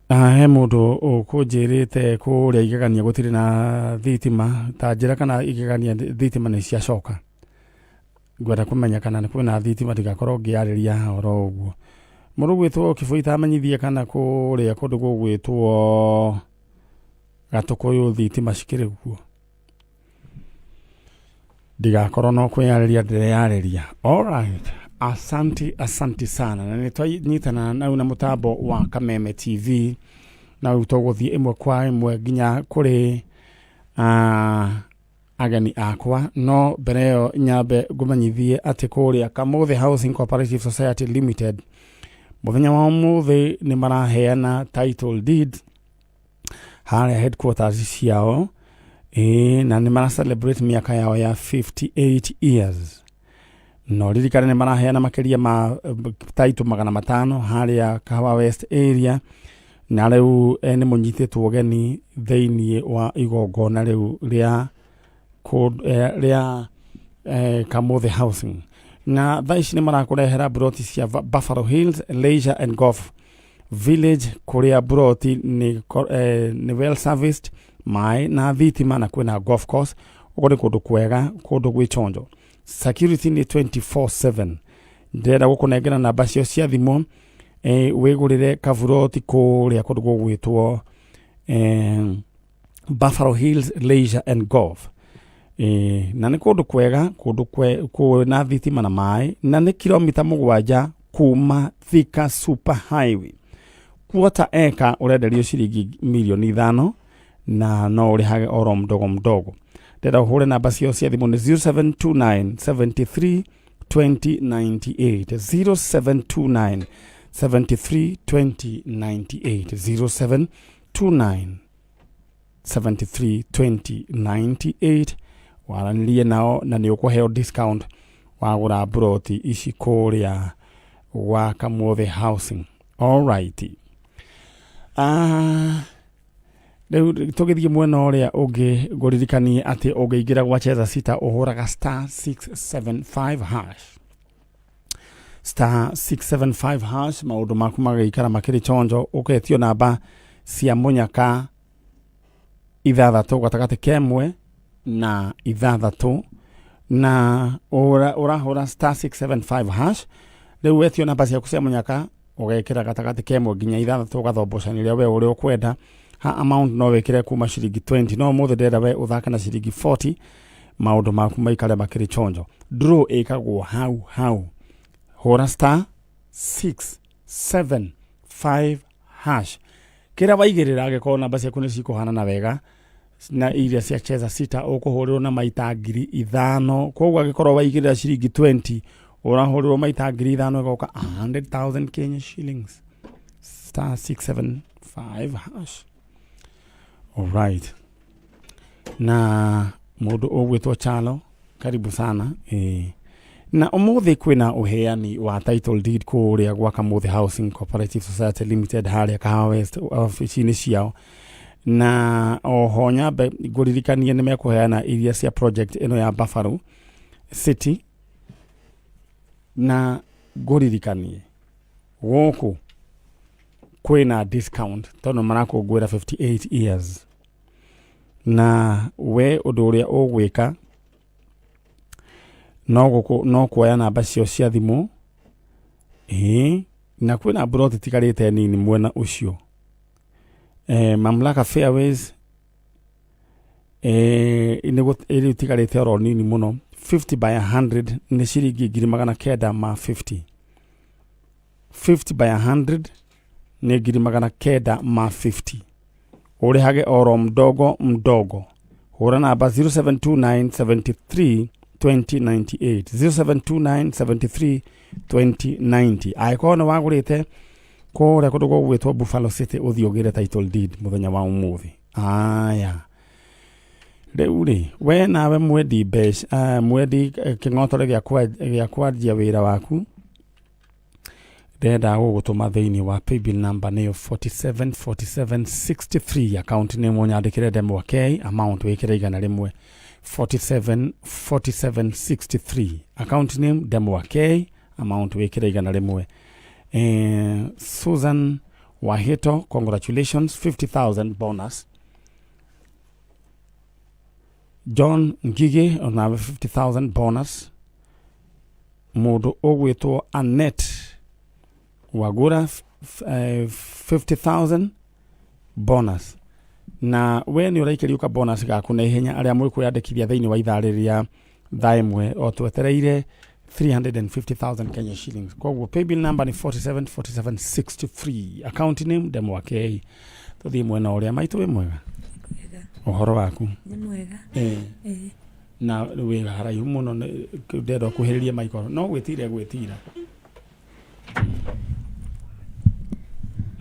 He mũndũ ũkũnjĩrĩte kũrĩa igegania gũtirĩ na thitima, ta njĩra kana igegania thitima nĩ ciacoka. Ngwenda kũmenya kana nĩ kwĩna thitima ndigakorwo ngĩarĩria haha oro ũguo. Mũndũ ũgwĩtwo Kĩboi tamenyithie kana kũrĩa kũndũ gũgwĩtwo Gatũkũyũ thitima cikĩrĩ kuo. Ndigakorwo no kwĩyarĩria ndĩreyarĩria. Alright. Asanti, asanti sana. Na nĩ twanyitana nau na mũtambo wa Kameme TV na rĩu tũgũthiĩ ĩmwe kwa ĩmwe nginya kũrĩ ageni akwa, no mbere ĩyo nyambe ngũmenyithie atĩ kũrĩa Kamũthĩ Housing Cooperative Society Limited mũthenya wa ũmũthĩ nĩ maraheana title deed harĩa headquarters ciao, ĩĩ, na nĩ mara celebrate mĩaka yao ya 58 years. No ririkane nĩ maraheana makĩria ma title 500 harĩa Kahawa West area, na rĩu nĩ mũnyitĩtwo ũgeni thĩinĩ wa igongona rĩu rĩa Kamũthĩ Housing. Na thaa ici nĩ marakũrehera mburoti cia Buffalo Hills Leisure and Golf Village, kũrĩa mburoti nĩ well serviced, maĩ na thitima, na kwĩna golf course. Ũguo nĩ kũndũ kwega, kũndũ gwĩ chonjo, security nĩ 24/7. Ndĩrenda gũkũnengera namba cio cia thimũ, wĩgũrĩre kaburoti kũrĩa kũndũ gũgwĩtwo Buffalo Hills Leisure and Golf. Na nĩ kũndũ kwega, kũndũ kwĩna thitima na maĩ, na nĩ kilomita 7 kuma Thika Super Highway. Quarter acre ũrenderio ciringi mirioni 5, na no ũrĩhage oro mdogo mdogo. Ndĩrenda ũhũre namba ciao cia thimũ nĩ 0729 73 2098, 0729 73 2098, 0729 73 2098. Waranĩrie nao na nĩ ũkũheo discount wagũra mburoti ici kũrĩa gwa Kamũthĩ Housing. Alright. Rĩu tũgĩthiĩ mwena ũrĩa ũngĩ, ngũririkanie atĩ ũngĩingĩra gwa Cheza Sita ũhũraga star 675 hash, star 675 hash, maũndũ maku magĩikara makĩrĩ chonjo. Ũketio namba cia mũnyaka 6 gatagatĩ kemwe na 6, na ũrahũra star 675 hash. Rĩu wetio namba ciaku cia mũnyaka, ũgekĩra gatagatĩ kemwe nginya 6, ũgathombocanĩria we ũrĩa ũkwenda. Ha amount no wĩkĩre kuma ciringi 20, no ũmũthĩ ndĩrenda we ũthake na ciringi 40, maũndũ maku maikare makĩrĩ chonjo. Draw ĩkagwo hau hau. Hũra star 675 hash, kĩrĩa waigĩrĩra, angĩkorwo namba ciaku nĩ cikũhanana wega na iria cia Cheza Sita, ũkũhũrĩrwo na maita 5,000. Koguo angĩkorwo waigĩrĩra ciringi 20, ũrahũrĩrwo maita 5,000, ĩgoka 100,000 Kenya shillings. Star 675 hash. Alright, na mũndũ ũgwĩtwo Chalo, karibu sana. Na ũmũthĩ kwĩna ũheani wa title deed kũrĩa gwa Kamũthĩ Housing Cooperative Society Limited harĩa Kahawa West ofici-inĩ ciao. Na oho nyambe ngũririkanie nĩ mekũheana iria cia project ĩno ya Buffalo City, na ngũririkanie gũkũ kwĩna discount tondũ marakũngũĩra 58 years. Na we ũndũ ũrĩa ũgwĩka no gũkũ no kuoya namba cio cia thimũ, ĩĩ, na kwĩna mburoti itigarĩte nini mwena ũcio, Mamlaka Fairways, nĩ itigarĩte oro nini mũno. 50 by 100 nĩ ciringi 950,000. 50 by 100 nĩ 950,000, ũrĩhage oro mdogo mdogo. Hũra namba 0729 73 2098, 0729 73 2090. Angĩkorwo nĩ wagũrĩte kũrĩa kũndũ gũgwĩtwo Buffalo City, ũthiĩ ũgĩre title deed mũthenya wa ũmũthĩ. Aya, rĩu rĩ, we nawe mwendi mbeca, mwendi kĩng'otore gĩa kwanjia wĩra waku, ndĩrenda gũgũtũma thĩinĩ wa paybill number nĩyo 474763, account name ũnyandĩkĩre Ndemwa K, amount wĩkĩre 100. 474763, account name Ndemwa K, amount wĩkĩre 100. Susan Wahito, congratulations, 50,000 bonus. John Ngige onawe 50,000 bonus. Mundu ugwitwo Annette Wagura 50,000 bonus. Na we nä å raikä ka bonus gaku na ihenya arä a mwä kwä thä inä wa ithaa rä rĩa thaa ĩmwe o twetereire 350,000 Kenya shillings. Koguo paybill number nĩ 474763, account name Ndemwa K. Tũthiĩ mwena ũrĩa maitũ. Wĩ mwega? Wega. Ũhoro waku? Nĩ mwega. Ĩĩ. Na wĩ haraihu mũno, ndenda kuhĩrĩria maikoro no gwĩtira gwĩtira.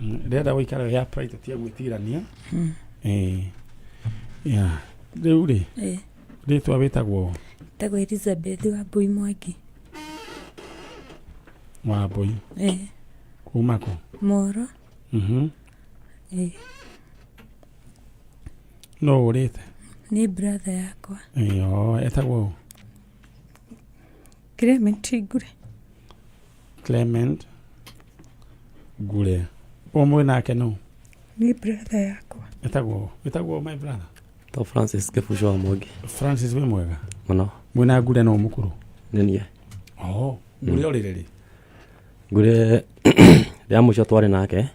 Ndĩrenda gũikara wĩ upright ũtige gwĩtirania. Ĩĩ, yeah. Rĩu rĩ, rĩtwa wĩtagwo? Tagwo Elizabeth Wambui Mwangi. Wambui? Ĩĩ. Kuma kũ? Moro. Ĩĩ. No ũrĩte? Nĩ brother yakwa. Ĩyo etagwo ũ? Clement Ngure. Clement Ngure. Ũmwe nake nũ? Nĩ brother yakwa. Etagwo ũ? Wĩtagwo my brother? To Francis Kĩbuco wa Mwangi. Francis, wĩ mwega? Mũno. Mwĩna Ngure no mũkũrũ? Nĩ niĩ. Oh, Ngure ũrĩrĩ rĩ? Ngure rĩa mũico twarĩ nake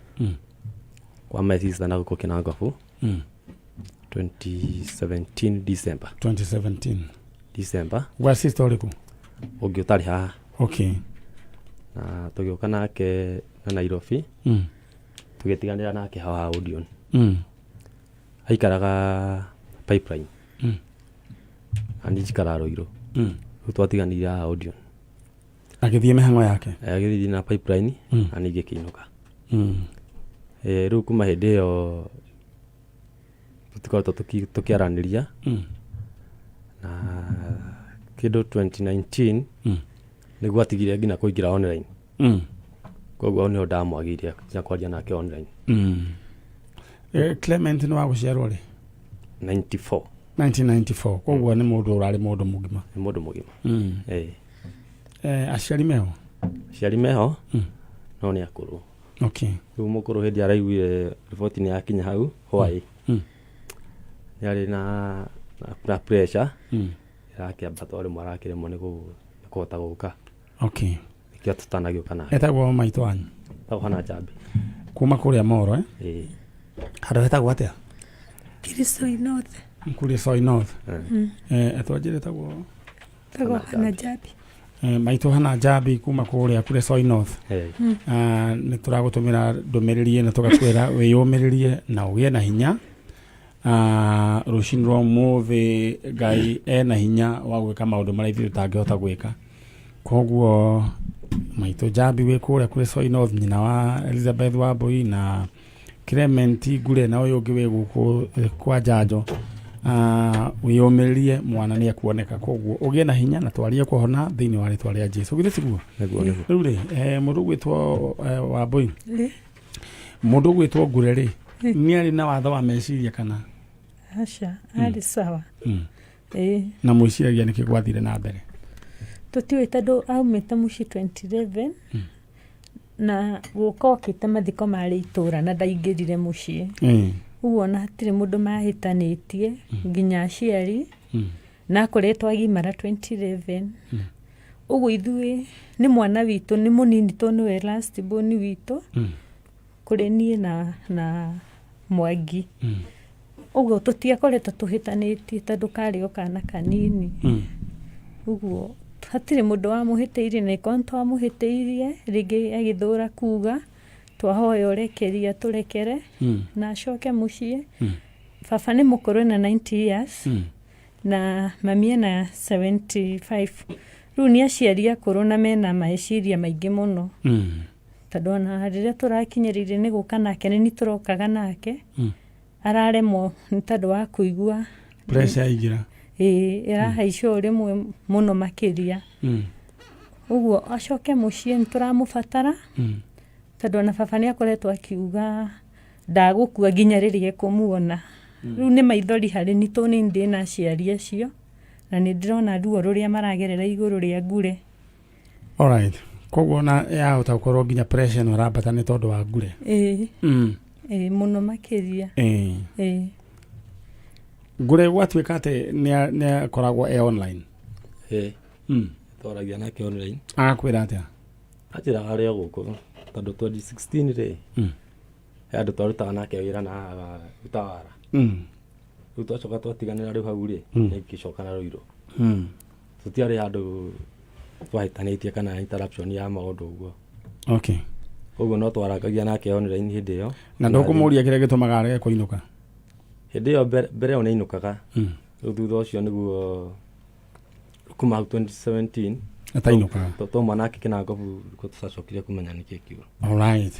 kwa my sister na gũkũ Kinangobu 2017 December. 2017? December. Gwa sister ũrĩkũ? Ũngĩ ũtarĩ haha. Na tũgĩũka nake na Nairobi, tũgĩtiganĩra nake haha Odeon. Aikaraga Pipeline na niĩ njikaraga Ruiru. Rĩu twatiganĩire haha Odeon. Agĩthiĩ mĩhang'o yake? Agĩthiĩ na Pipeline na niĩ ngĩkĩinũka. Rĩu kuma hĩndĩ ĩyo tũtikoretwo tũkĩaranĩria na kĩndũ 2019 nĩguo atigire nginya kũingĩra online. Koguo hau nĩho ndamwagĩire nginya kwaria nake online. Clement nĩ wa gũciarwo rĩ? 94. 1994, koguo nĩ mũndũ ũrarĩ mũndũ mũgima. Nĩ mũndũ mũgima. Aciari meho? Aciari meho, no nĩ akũrũ. Rĩu mũkũrũ hĩndĩ araiguire riboti nĩ yakinya hau hwaĩ, nĩ arĩ na pressure ĩrakĩambata, o rĩmwe arakĩremwo nĩ kũhota gũka. Nĩkĩo tũtanagĩũka nake. Etagwo maitũ wanyu? Tagwo Hana Njambi. Kuma kũrĩa Moro, eh? Ĩĩ. Handũ hetagwo atĩa? Kuresoi North. Kuresoi North. Etwanjĩre etagwo? Tagwo Hana. Hana Njambi. Maitũ Hana Njambi kuma kũrĩa Kuresoi North. Ah, nĩ tũragũtũmĩra ndũmĩrĩri ĩno tũgakwĩra wĩyũmĩrĩrie na ũgĩe na hinya. Ah, rũcinĩ rwa ũmũthĩ Ngai ena hinya wa gwĩka maũndũ marĩa ithuĩ tũtangĩhota gwĩka. Koguo maitũ Njambi wĩ kũrĩa Kuresoi North, nyina wa Elizabeth Wambui na Clement Ngure na ũyũ ũngĩ wĩ gũkũ kwa Njanjo, wĩyũmĩrĩrie, mwana nĩ ekuoneka. Koguo ũgĩe na hinya na twarie kũhona thĩinĩ wa rĩtwa rĩa Jesu. Githĩ tiguo? Nĩguo, nĩguo. Rĩu rĩ, mũndũ ũgwĩtwo Wambui, Ĩĩ. Mũndũ ũgwĩtwo Ngure rĩ, nĩ arĩ na watho wa meciria kana? Aca, arĩ sawa. Ĩĩ. Na mwĩciragia nĩkĩ gwathire na mbere? Tũtiũĩ tondũ aumĩte mũciĩ 2011 na gũka okĩte mathiko marĩ itũra na ndaingĩrire mũciĩ. Ũguo ona hatirĩ mũndũ mahĩtanĩtie nginya aciari na akoretwo agimara 2011. Ũguo ithuĩ nĩ mwana witũ, nĩ mũnini tondũ nĩwe last born witũ kũrĩ niĩ na Mwangi. Ũguo tũtiakoretwo tũhĩtanĩtie tondũ karĩ o kana kanini. Ũguo hatirĩ mũndũ wamũhĩtĩirie, na ĩkorwo nĩ twamũhĩtĩirie rĩngĩ agĩthũra kuga twahoya ũrekeri atũrekere na acoke mũciĩ. Baba nĩ mũkũrũ, ena 90 years na mami ena 75. Rĩu nĩ aciari akũrũ na mena meciria maingĩ mũno tondũ ona rĩrĩa tũrakinyĩrĩire nĩ gũka nake, nĩ tũrokaga nake, araremwo nĩ tondũ wa kũigua pressure yaingĩra. Ĩĩ, ĩrahaica o rĩmwe mũno makĩria. Ũguo acoke mũciĩ, nĩ tũramũbatara tondũ ona baba nĩ akoretwo akiuga ndagũkua nginya rĩrĩa ekũmuona. Rĩu nĩ maithori harĩ ni tondũ nĩ ndĩna aciari acio na nĩ ndĩrona ruo rũrĩa maragerera igũrũ rĩa Ngure. Alright. Koguo ona yahota gũkorwo nginya pressure ĩno ĩrambata nĩ tondũ wa ngure. Ĩĩ. Ĩĩ mũno makĩria. Ĩĩ. Ĩĩ. Ngure gwatuĩka atĩ nĩ akoragwo e online. Ĩĩ. Twaragia nake online. Agakwĩra atĩa? Anjĩraga arĩ o gũkũ tondũ 2016 rĩ, he andũ twarutaga nake wĩra na haha Utawala. Rĩu twacoka twatiganĩra rĩu hau rĩ, ngĩcoka na Ruiru. Tũtiarĩ handũ twahĩtanĩtie kana interruption ya maũndũ ũguo. Koguo no twarangagia nake online hĩndĩ ĩyo. Na ndũkũmũria kĩrĩa gĩtũmaga arege kũinũka? Hĩndĩ ĩyo mbere ĩyo nĩainũkaga. Rĩu thutha ũcio nĩguo kuma hau 2017 Atainũkaga. Twauma nake Kĩnangobu nĩguo tũcacokire kũmenya nĩkĩ kĩũru. Alright.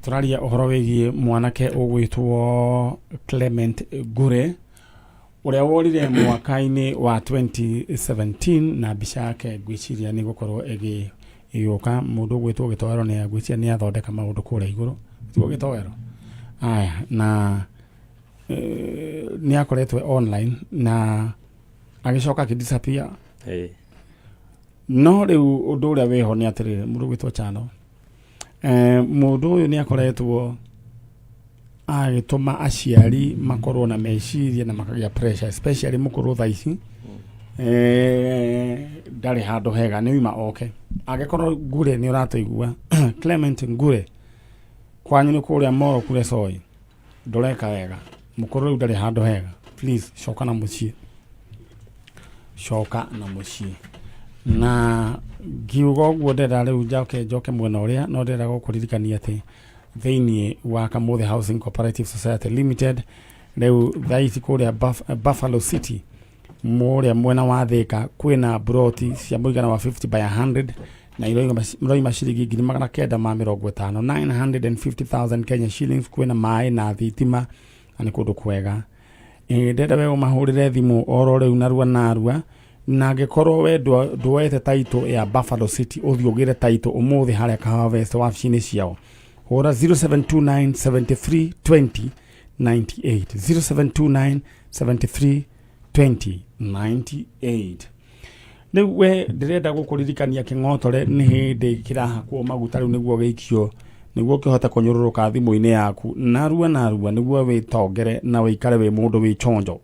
Tũraria ũhoro wĩgiĩ mwanake ũgwĩtwo Clement Ngure ũrĩa worire mwaka-inĩ wa 2017 na mbica yake ngwĩciria nĩ gũkorwo ĩgĩũka. Mũndũ ũgwĩtwo Gĩtoero nĩ ngwĩciria nĩ athondeka maũndũ kũrĩa igũrũ. Tiguo Gĩtoero? Aya, na nĩ akoretwo online na agĩcoka akĩ disappear. No rĩu ũndũ ũrĩa wĩho nĩ atĩrĩrĩ, mũndũ ũgwĩtwo Chano, mũndũ ũyũ nĩ akoretwo agĩtũma aciari makorwo na meciria na makagĩa pressure, especially mũkũrũ thaa ici. Ndarĩ handũ hega, nĩ uma oke. Angĩkorwo Ngure nĩ ũratũigua, Clement Ngure, kwanyu nĩ kũrĩa Moro kure Soi, ndũreka wega. Mũkũrũ rĩu ndarĩ handũ hega, please coka na mũciĩ, coka na mũciĩ. Na ngiuga ũguo ndĩrenda rĩu njoke mwena ũrĩa, no ndĩrenda gũkũririkania atĩ thĩinĩ wa Kamuthe Housing Cooperative Society Limited rĩu thaa ici kũrĩa Buffalo City mũrĩa mwena wa Thika kwĩna broti cia mũigana wa 50 by 100 na iroima ciringi 950,000, 950,000 Kenya shillings. Kwĩna maĩ na thitima na nĩ kũndũ kwega. Ndĩrenda we ũmahũrĩre thimũ oro rĩu narua narua, na angĩkorwo we ndwoete title ya Buffalo City, ũthiĩ ũgĩre title ũmũthĩ harĩa Kahawa West wabici-inĩ ciao. Hũra 0729 73 20 98, 0729 73 20 98. Rĩu we ndĩrenda gũkũririkania kĩng'otore nĩ hĩndĩ kĩrahakwo maguta rĩu nĩguo gĩikio, nĩguo kĩhote kũnyũrũrũka thimũ-inĩ yaku narua narua, nĩguo wĩtongere na wĩikare wĩ mũndũ wĩ chonjo.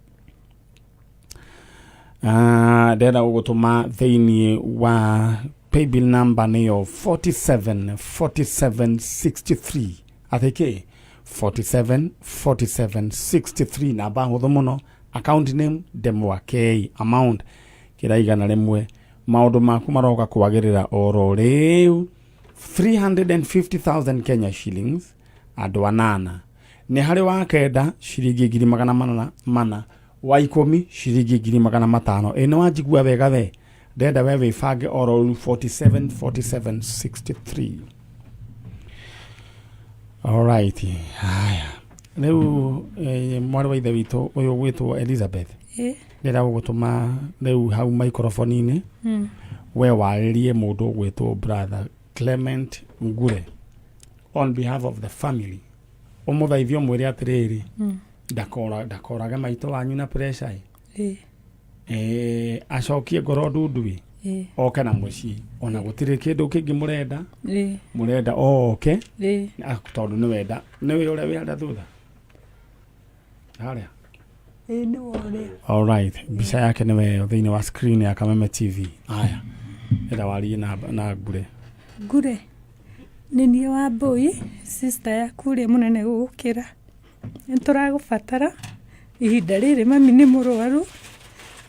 Ndĩrenda gũgũtũma thĩinĩ wa paybill number nĩyo 47 47 63. Atĩ kĩ? 47 47 63, namba hũthũ mũno. Account name Ndemwa K, amount kĩra 100. Maũndũ maku maroka kwagĩrĩra oro rĩu. 350,000 Kenya shillings, andũ anana. Nĩ harĩ wa kenda ciringi 400,000, wa 10 ciringi 500,000. Ĩ nĩ wanjigua wega we? Ndenda we wĩbange oro rĩu 47 47 63. Alright, haya rĩu mwarĩ wa ithe witũ ũyũ ũgwĩtwo Elizabeth, ndĩrenda gũgũtũma rĩu hau maikroboni-inĩ, we warĩrie mũndũ ũgwĩtwo brother Clement Ngure on behalf of the family, ũmũthaithie ũmwĩre atĩrĩrĩ, ndakorage maitũ wanyu na pressure ĩ. Acokie ngoro ndundu ĩ, oke na mũciĩ, ona gũtirĩ kĩndũ kĩngĩ mũrenda, mũrenda oke tondũ nĩ wenda nĩwe ũrĩa wĩ harĩa thutha harĩa. Ĩĩ, nĩwe ũrĩa. Alright, mbica yake nĩwe ĩyo thĩinĩ wa screen ya Kameme TV. Aya, ĩra warie na Ngure. Ngure, nĩ niĩ Wambũi, sister yaku ũrĩa mũnene gũgũkĩra. Nĩ tũragũbatara ihinda rĩrĩ, mami nĩ mũrwaru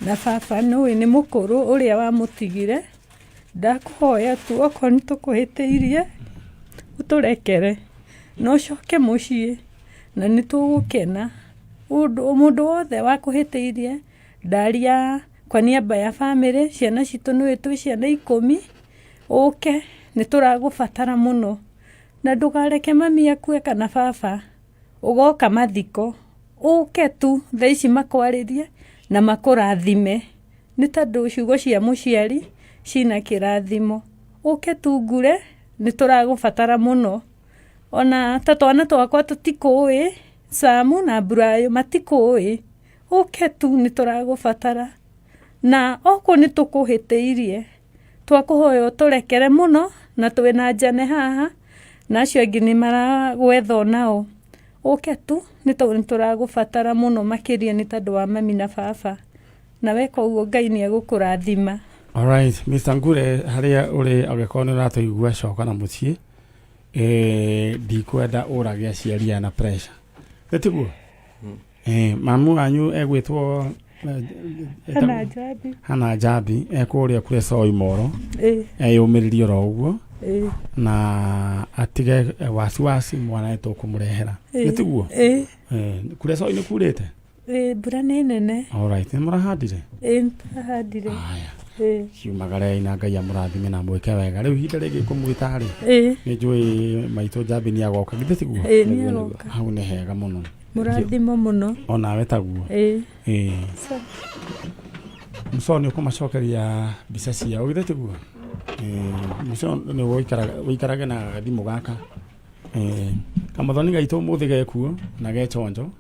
na baba nĩũĩ nĩ mũkũrũ ũrĩa wamũtigire. Ndakũhoya tu okorwo nĩ tũkũhĩtĩirie ũtũrekere na ũcoke mũciĩ na nĩ tũgũkena. Mũndũ wothe wakũhĩtĩirie, ndaria kwa niaba ya bamĩrĩ, ciana citũ nĩũĩ twĩ ciana 10, ũke nĩ tũragũbatara mũno. Na ndũkareke mami akue kana baba, ũgoka mathiko, ũke tu thaa ici makwarĩrie na makũrathime, nĩ tondũ ciugo cia mũciari cina kĩrathimo. Ũke tu Ngure, nĩ tũragũbatara mũno. Ona ta twana twakwa tũtikũĩ, Samu na Brayo matikũĩ, ũke tu nĩ tũragũbatara. Na okorwo nĩ tũkũhĩtĩirie, twakũhoya ũtũrekere mũno Na twĩna njane haha na acio angĩ nĩ maragwetha onao. Ũke tu nĩ tondũ nĩ tũragũbatara mũno makĩria nĩ tondũ wa mami na baba. Na weka ũguo Ngai nĩ egũkũrathima. Alright, Mr. Ngure harĩa ũrĩ angĩkorwo nĩ ũratũigua coka na mũciĩ eh, ndikwenda ũrage aciari aya na pressure nĩ tiguo eh, mamu wanyu egwĩtwo eh, Hana Njambi. Hana Njambi ekũrĩa kũrĩa Soi Moro Ĩ, eyũmĩrĩrie oro ũguo ĩ, na atige eh, wasiwasi mwana nĩ tũkũmũrehera Ĩ. nĩ tiguo ĩ, Eh, kũrĩa Soi nĩ kurĩte ĩ, mbura nĩ nene. Alright, nĩ mũrahandire Ĩ, nĩtũrahandire. aya Ĩ, ciumagarei na ngai amũrathime na mwĩke wega rĩu ihinda rĩngĩ kũmwĩta rĩ ĩ, nĩ njũĩ maitũ njambi nĩ agoka githĩ tiguo ĩ, nĩ agoka. hau nĩ hega mũno Mũrathimo mũno. onawe taguo Ĩ, ĩĩ sa- mũco nĩ ũkũmacokeria mbica ciao githĩ tiguo Ĩĩ, mũco nĩ ũikarage na gathimũ gaka Ĩĩ, kamuthoni gaitũ ũmũthĩ gekuo na ge chonjo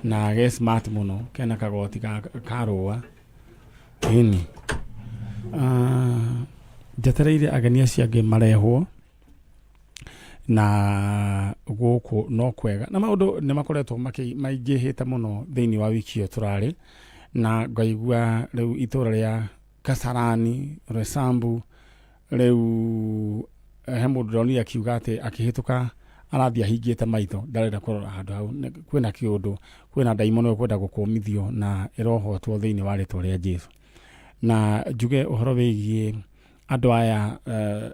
na ge smart mũno kena kagoti ka, ka rũa ĩni Ah, njetereire ageni acio angĩ marehwo na gũkũ no kwega na maũndũ nĩ makoretwo maingĩhĩte mũno thĩinĩ wa wiki ĩyo tũrarĩ na ngaigua rĩu itũra rĩa Kasarani Roysambu rĩu he mũndũ ndonire akiuga atĩ akĩhĩtũka arathiĩ ahingĩte maitho ndarenda kũrora handũ hau kwĩna kĩũndũ kwĩna ndaimono ĩkwenda gũkũmithio na ĩrohotwo thĩinĩ wa rĩtwa rĩa Jesu na njuge ũhoro wĩgiĩ andũ aya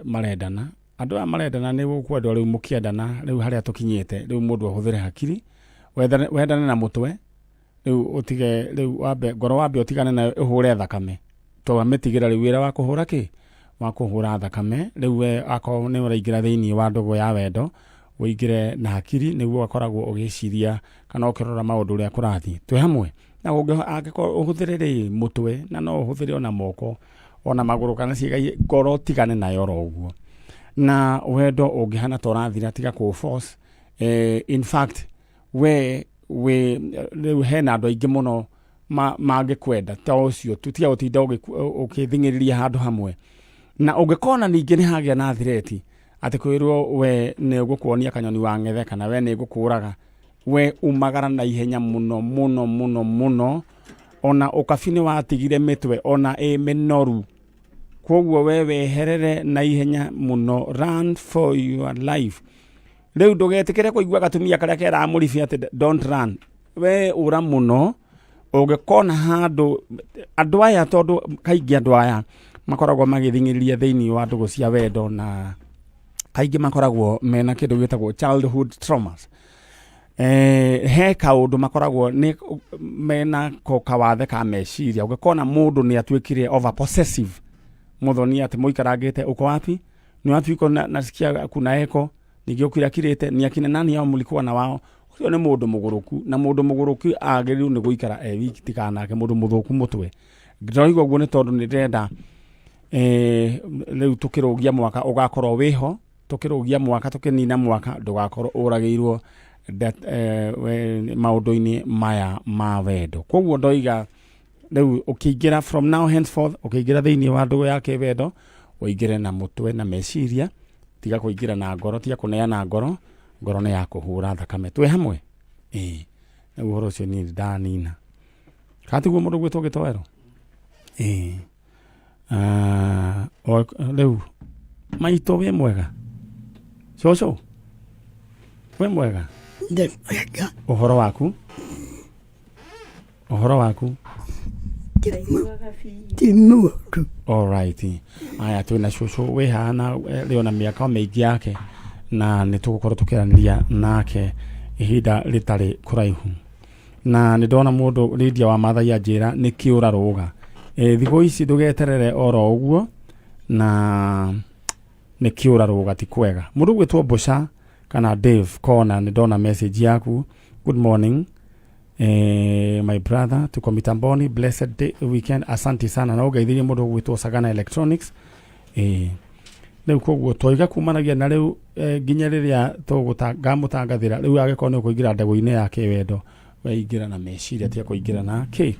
marendana andũ aya marendana nĩ gũkwendwo rĩu mũkĩendana rĩu harĩa tũkinyĩte rĩu mũndũ ahũthĩre hakiri wendane na mũtwe rĩu ũtige rĩu wambe ngoro wambe ũtigane nayo ĩhũre thakame twamĩtigĩra rĩu wĩra wa kũhũra kĩ wa kũhũra thakame rĩu we akorwo nĩ ũraingĩra thĩinĩ wa ndũgũ ya wendo ũingĩre na hakiri nĩguo ũgakoragwo ũgĩciria kana ũkĩrora maũndũ ũrĩa kũrathiĩ twĩ hamwe na angĩkorwo ũhũthĩre rĩ mũtwe na no ũhũthĩre ona moko ona magũrũ kana ciĩga ngoro tigane nayo oro ũguo na wendo ũngĩhana ta ũrathira tiga kũ force in fact we we rĩu hena andũ aingĩ mũno mangĩkwenda ta ũcio tu tiga gũtinda ũkĩthing'ĩrĩria handũ hamwe na ũngĩkona ningĩ nĩ hagĩa na thireti atĩ kwĩrwo we nĩ ũgũkuonia kanyoni wa ng'ethe kana we nĩ ngũkũraga we umagara na ihenya mũno mũno mũno mũno ona ũkabi nĩ watigire mĩtwe ona ĩ mĩnoru koguo we weherere na ihenya mũno run for your life rĩu ndũgetĩkĩre kũigua gatumia karĩa keraga mũribi atĩ don't run we ũra mũno ũngĩkona handũ andũ aya tondũ kaingĩ andũ aya makoragwo magĩthing'ĩrĩria thĩinĩ wa ndũgũ cia wendo na kaingĩ makoragwo mena kĩndũ gĩtagwo childhood traumas he kaũndũ makoragwo nĩ mena ko kawathe ka meciria ũngĩkona mũndũ nĩ atuĩkire over possessive mũthoni atĩ mũikarangĩte uko wapi ni wapi uko na, nasikia kuna eko ningĩ ũkira kirĩte ni akina nani hao mlikuwa na wao ũcio nĩ mũndũ mũgũrũku na mũndũ mũgũrũku agĩrĩirwo nĩ gũikara e wiki tikanake mũndũ mũthũku mũtwe ndĩroiga ũguo nĩ tondũ nĩ ndĩrenda rĩu tũkĩrũgia mwaka ũgakorwo wĩho tũkĩrũgia mwaka tũkĩnina mwaka ndũgakorwo ũragĩirwo maũndũ-inĩ maya ma wendo koguo ndoiga rĩu ũkĩingĩra from now henceforth ũkĩingĩra thĩinĩ wa ndũgũ ya kĩwendo ũingĩre na mũtwe na meciria tiga kũingĩra na ngoro tiga kũneana ngoro ngoro nĩ ya kũhũra thakame twĩ hamwe ĩĩ rĩu ũhoro ũcio niĩ ndanina kana tiguo mũndũ gwĩtwo gĩtoero ĩĩ rĩu maitũ wĩ mwega cũcũ wĩ mwega Ndĩ mwega. ũhoro waku ũhoro waku Ti mũũru. Alright. Aya twĩna cũcũ wĩ haha na rĩo na mĩaka mĩingĩ yake na nĩ tũgũkorwo tũkĩaranĩria nake ihinda rĩtarĩ kũraihu na nĩ ndona mũndũ Lydia wa Maathai anjĩra nĩ kĩũra rũga thikũ ici ndũgeterere oro ũguo na nĩ kĩũra rũga ti kwega mũndũ gwĩtwo Mbũca kana Dave Kona nĩ ndona message yaku good morning my brother tuko mitamboni blessed day, weekend asante sana na ũngeithirie mũndũ ũgwĩtwo Sagana Electronics rĩu koguo twaiga kumanagia na rĩu nginya rĩrĩa ngamũtangathĩra rĩu angĩkorwo nĩ ũkũingĩra ndegũ-inĩ ya kĩwendo weingĩra na meciria tiga kũingĩra na kĩ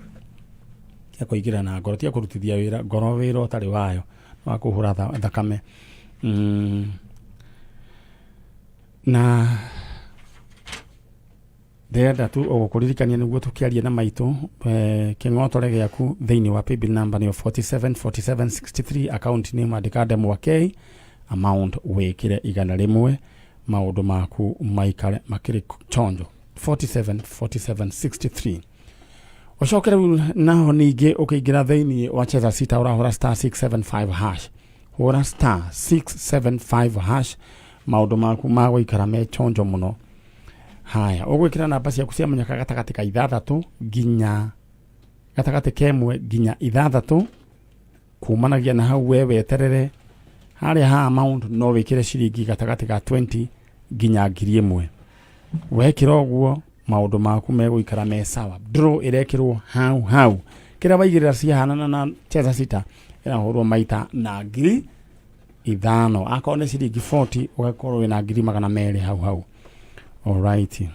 tiga kũingĩra na ngoro tiga kũrutithia wĩra ngoro wĩra ũtarĩ wayo wa kũhũra thakame Na ndĩrenda tu ũgũkũririkania nĩguo tũkĩarie na maitũ kĩng'otore gĩaku thĩinĩ wa paybill number nĩyo 47 47 63, account name andĩka Ndemwa K, amount wĩkĩre 100, maũndũ maku maikare makĩrĩ chonjo. 47 47 63. Ũcoke rĩu naho ningĩ ũkĩingĩra thĩinĩ wa Cheza Sita, ũrahũra star 675 hash, hũra star 675 hash, maũndũ maku magũikara me chonjo mũno. Haya, ũgwĩkĩra namba ciaku cia mũnyaka gatagatĩ ka ithathatũ nginya gatagatĩ kemwe nginya ithathatũ, kumanagia na hau we weterere harĩa ha amount no wĩkĩre ciringi gatagatĩ ka 20 nginya 1000. Wekĩra ũguo maũndũ maku megũikara me sawa. Draw ĩrekĩrwo hau hau, kĩrĩa waigĩrĩra ciahanana na Cheza Sita ĩrahũrwo maita na 5,000. Akorwo nĩ ciringi 40, ũgakorwo wĩna 200,000 hau hau. Alright,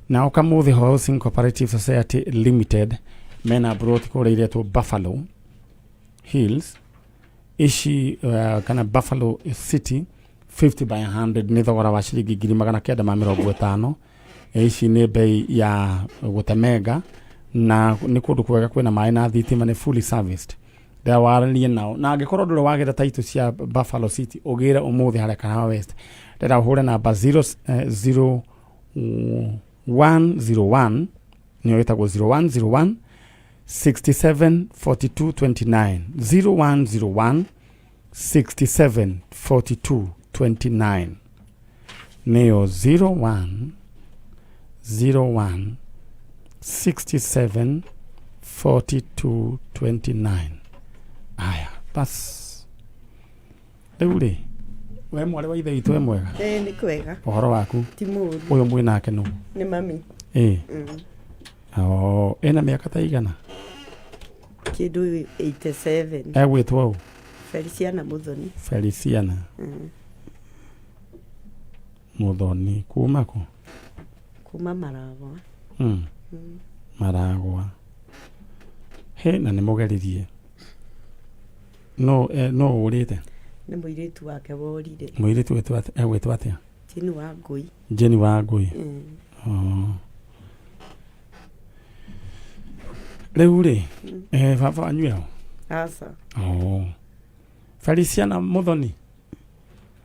na Ũkamũthĩ Housing Cooperative Society Limited mena broti kũrĩa iretwo Buffalo Hills ici, kana Buffalo City, 50 by 100, nĩ thogora wa ciringi 950,000. Ici nĩ bei ya gũtemenga na nĩ kũndũ kwega kwĩna maĩ na thitima, nĩ fully serviced. Ndĩrawarĩrie nao, na angĩkorwo ndũrĩ wagĩra taitũ cia Buffalo City, ũgĩre ũmũthĩ harĩa Kahawa West. Ndĩrenda ũhũre namba 0 0 101, nĩyo ĩtagwo 0101 67 42 29, 0101 67 42 29, nĩyo 01 01 67 42 29. Aya, bas, rĩu rĩ, we mwarĩ wa ithe witũ, we mwega? Ĩĩ, nĩ kwega. Ũhoro waku? Ti mũũru. Ũyũ mwĩ nake nũ? Nĩ mami. Ĩ. Oh, ĩna mĩaka ta igana? Kĩndũ 87. Egwĩtwo ũ? Feliciana Muthoni. Feliciana Muthoni, kuma kũ? Kuma Maragwa. Maragwa. He, na nĩ mũgeririe no no ũrĩte? Nĩ mũirĩtu wake worire. Mũirĩtu egwĩtwo atĩa? Jane wa Ngũi. Jane wa Ngũi. Oh. Rĩu rĩ, baba wanyu eho? Aca. Oh. Feliciana Muthoni,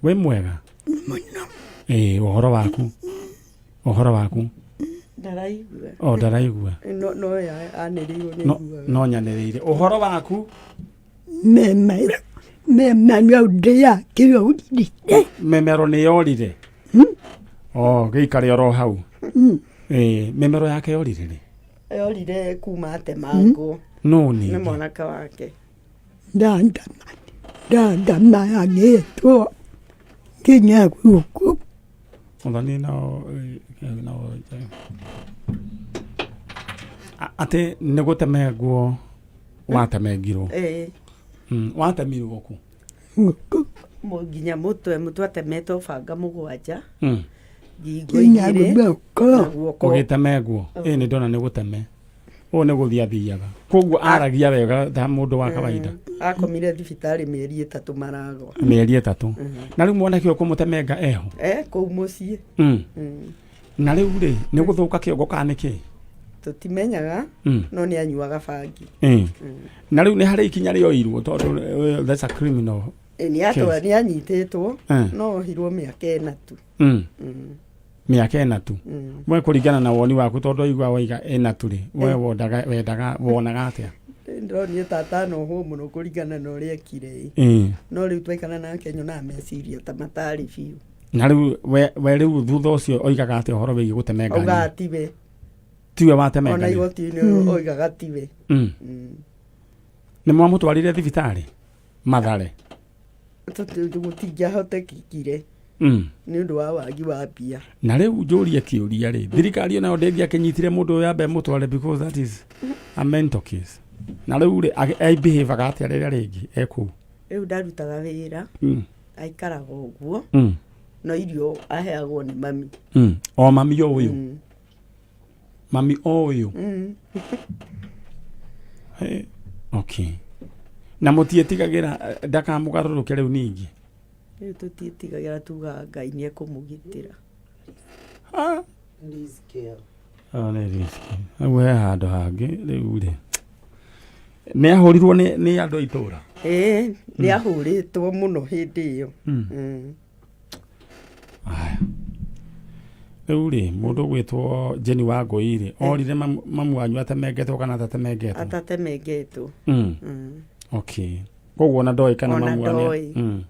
wĩ mwega? Mũno. Ĩ, ũhoro waku, ũhoro waku? Ndaraigua. O ndaraigua? No ya anĩrĩirwo nĩ No, aiguaga. no nyanĩrĩire ũhoro waku. Memero memano ndĩa kĩyo. Memero nĩ yorire o gĩikare oro hau. Ĩ, memero yake yorire rĩ? Yorire kuma atemangwo. No nĩ ningĩ mwanake wake. Ndandamaagĩtwo nginya gũkũ. Muthoni no no atĩ nĩ gũtemengwo watemengirwo? Ĩĩ. Watemirwo kũ? Gũkũ. Nginya mũtwe atemetwo banga mũgwanja, ngingo nginya igĩrĩ na guoko. guoko. Ũgĩtemengwo ĩ, nĩ ndona nĩ gũteme ũũ nĩ gũthiĩ athiaga, koguo aragia wega ta mũndũ wa kawaida? Akomire thibitarĩ mĩeri 3 Maragwa. Mĩeri 3. Na rĩu mwanake ũyũ kũmũtemenga eho? E kũu mũciĩ. Na rĩu rĩ, nĩ gũthũka kĩongo kana nĩ kĩ? Tũtimenyaga. No nĩ anyuaga bangi. Na rĩu nĩ harĩ ikinya rĩoirwo, tondũ that's a criminal Nĩ atwa case. Nĩ anyitĩtwo. No ohirwo mĩaka 4 tu. Mĩaka 4 tu. We kũringana na woni waku, tondũ aigua waiga 4 tu rĩ, we wendaga wonaga atĩa? Ndĩronire ta atanohwo mũno kũringana na ũrĩa ekire ĩ. No rĩu twaikara nake nyonaga meciria ta matarĩ biũ. Na rĩu we rĩu thutha ũcio oigaga atĩa ũhoro wĩgiĩ gũtemenga? Augaga tiwe. Tiwe Ona watemenga? igoti-inĩ oigaga tiwe. Nĩ mwamũtwarire thibitarĩ Mathare? Gũtingĩahotekekire nĩ ũndũ wa wagi wa mbia. Na rĩu njũrie kĩũria rĩ, thirikari onayo ndĩngĩakĩnyitire mũndũ ũyũ ambe mũtware, because that is a mental case? Na rĩu rĩ, abehavaga atĩa rĩrĩa rĩngĩ ekũu? Rĩu ndarutaga wĩra. Aikaraga ũguo. No irio aheagwo nĩ mami. O mami o ũyũ? Mami o ũyũ? Hey. Okay, Na mũtiĩtigagĩra ndakamũgarũrũke rĩu ningĩ? Rĩu tũtiĩtigagĩra, tugaga Ngai nĩ ekũmũgitĩra. Ah. Oh, nĩ risk. Hau he handũ hangĩ rĩu rĩ nĩ ahũrirwo nĩ andũ a itũra. Ĩĩ, nĩ ahũrĩtwo mũno hĩndĩ ĩyo. Aya. Rĩu rĩ mũndũ ũgwĩtwo Jenny Wangũi rĩ orire mamu wanyu atemengetwo kana atatemengetwo? Atatemengetwo. Okay, koguo ona ndoĩ kana Ona mamu wanyu ndoĩ.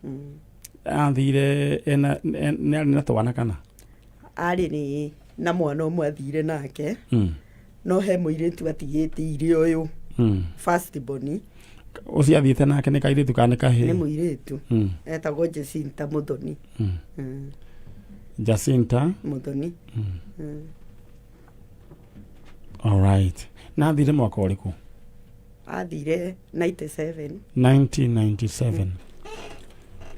Athire ena nĩ arĩ na twana kana? Arĩ nĩ na mwana ũmwe athire nake, no he mũirĩtu atigĩte irio ũyũ, first born. Ũcio athiĩte nake nĩ kairĩtu kana nĩ Nĩ kahĩĩ? Mũirĩtu etagwo Jacinta Muthoni. Jacinta Muthoni. Alright, na athire mwaka ũrĩkũ? Athire 97. 1997.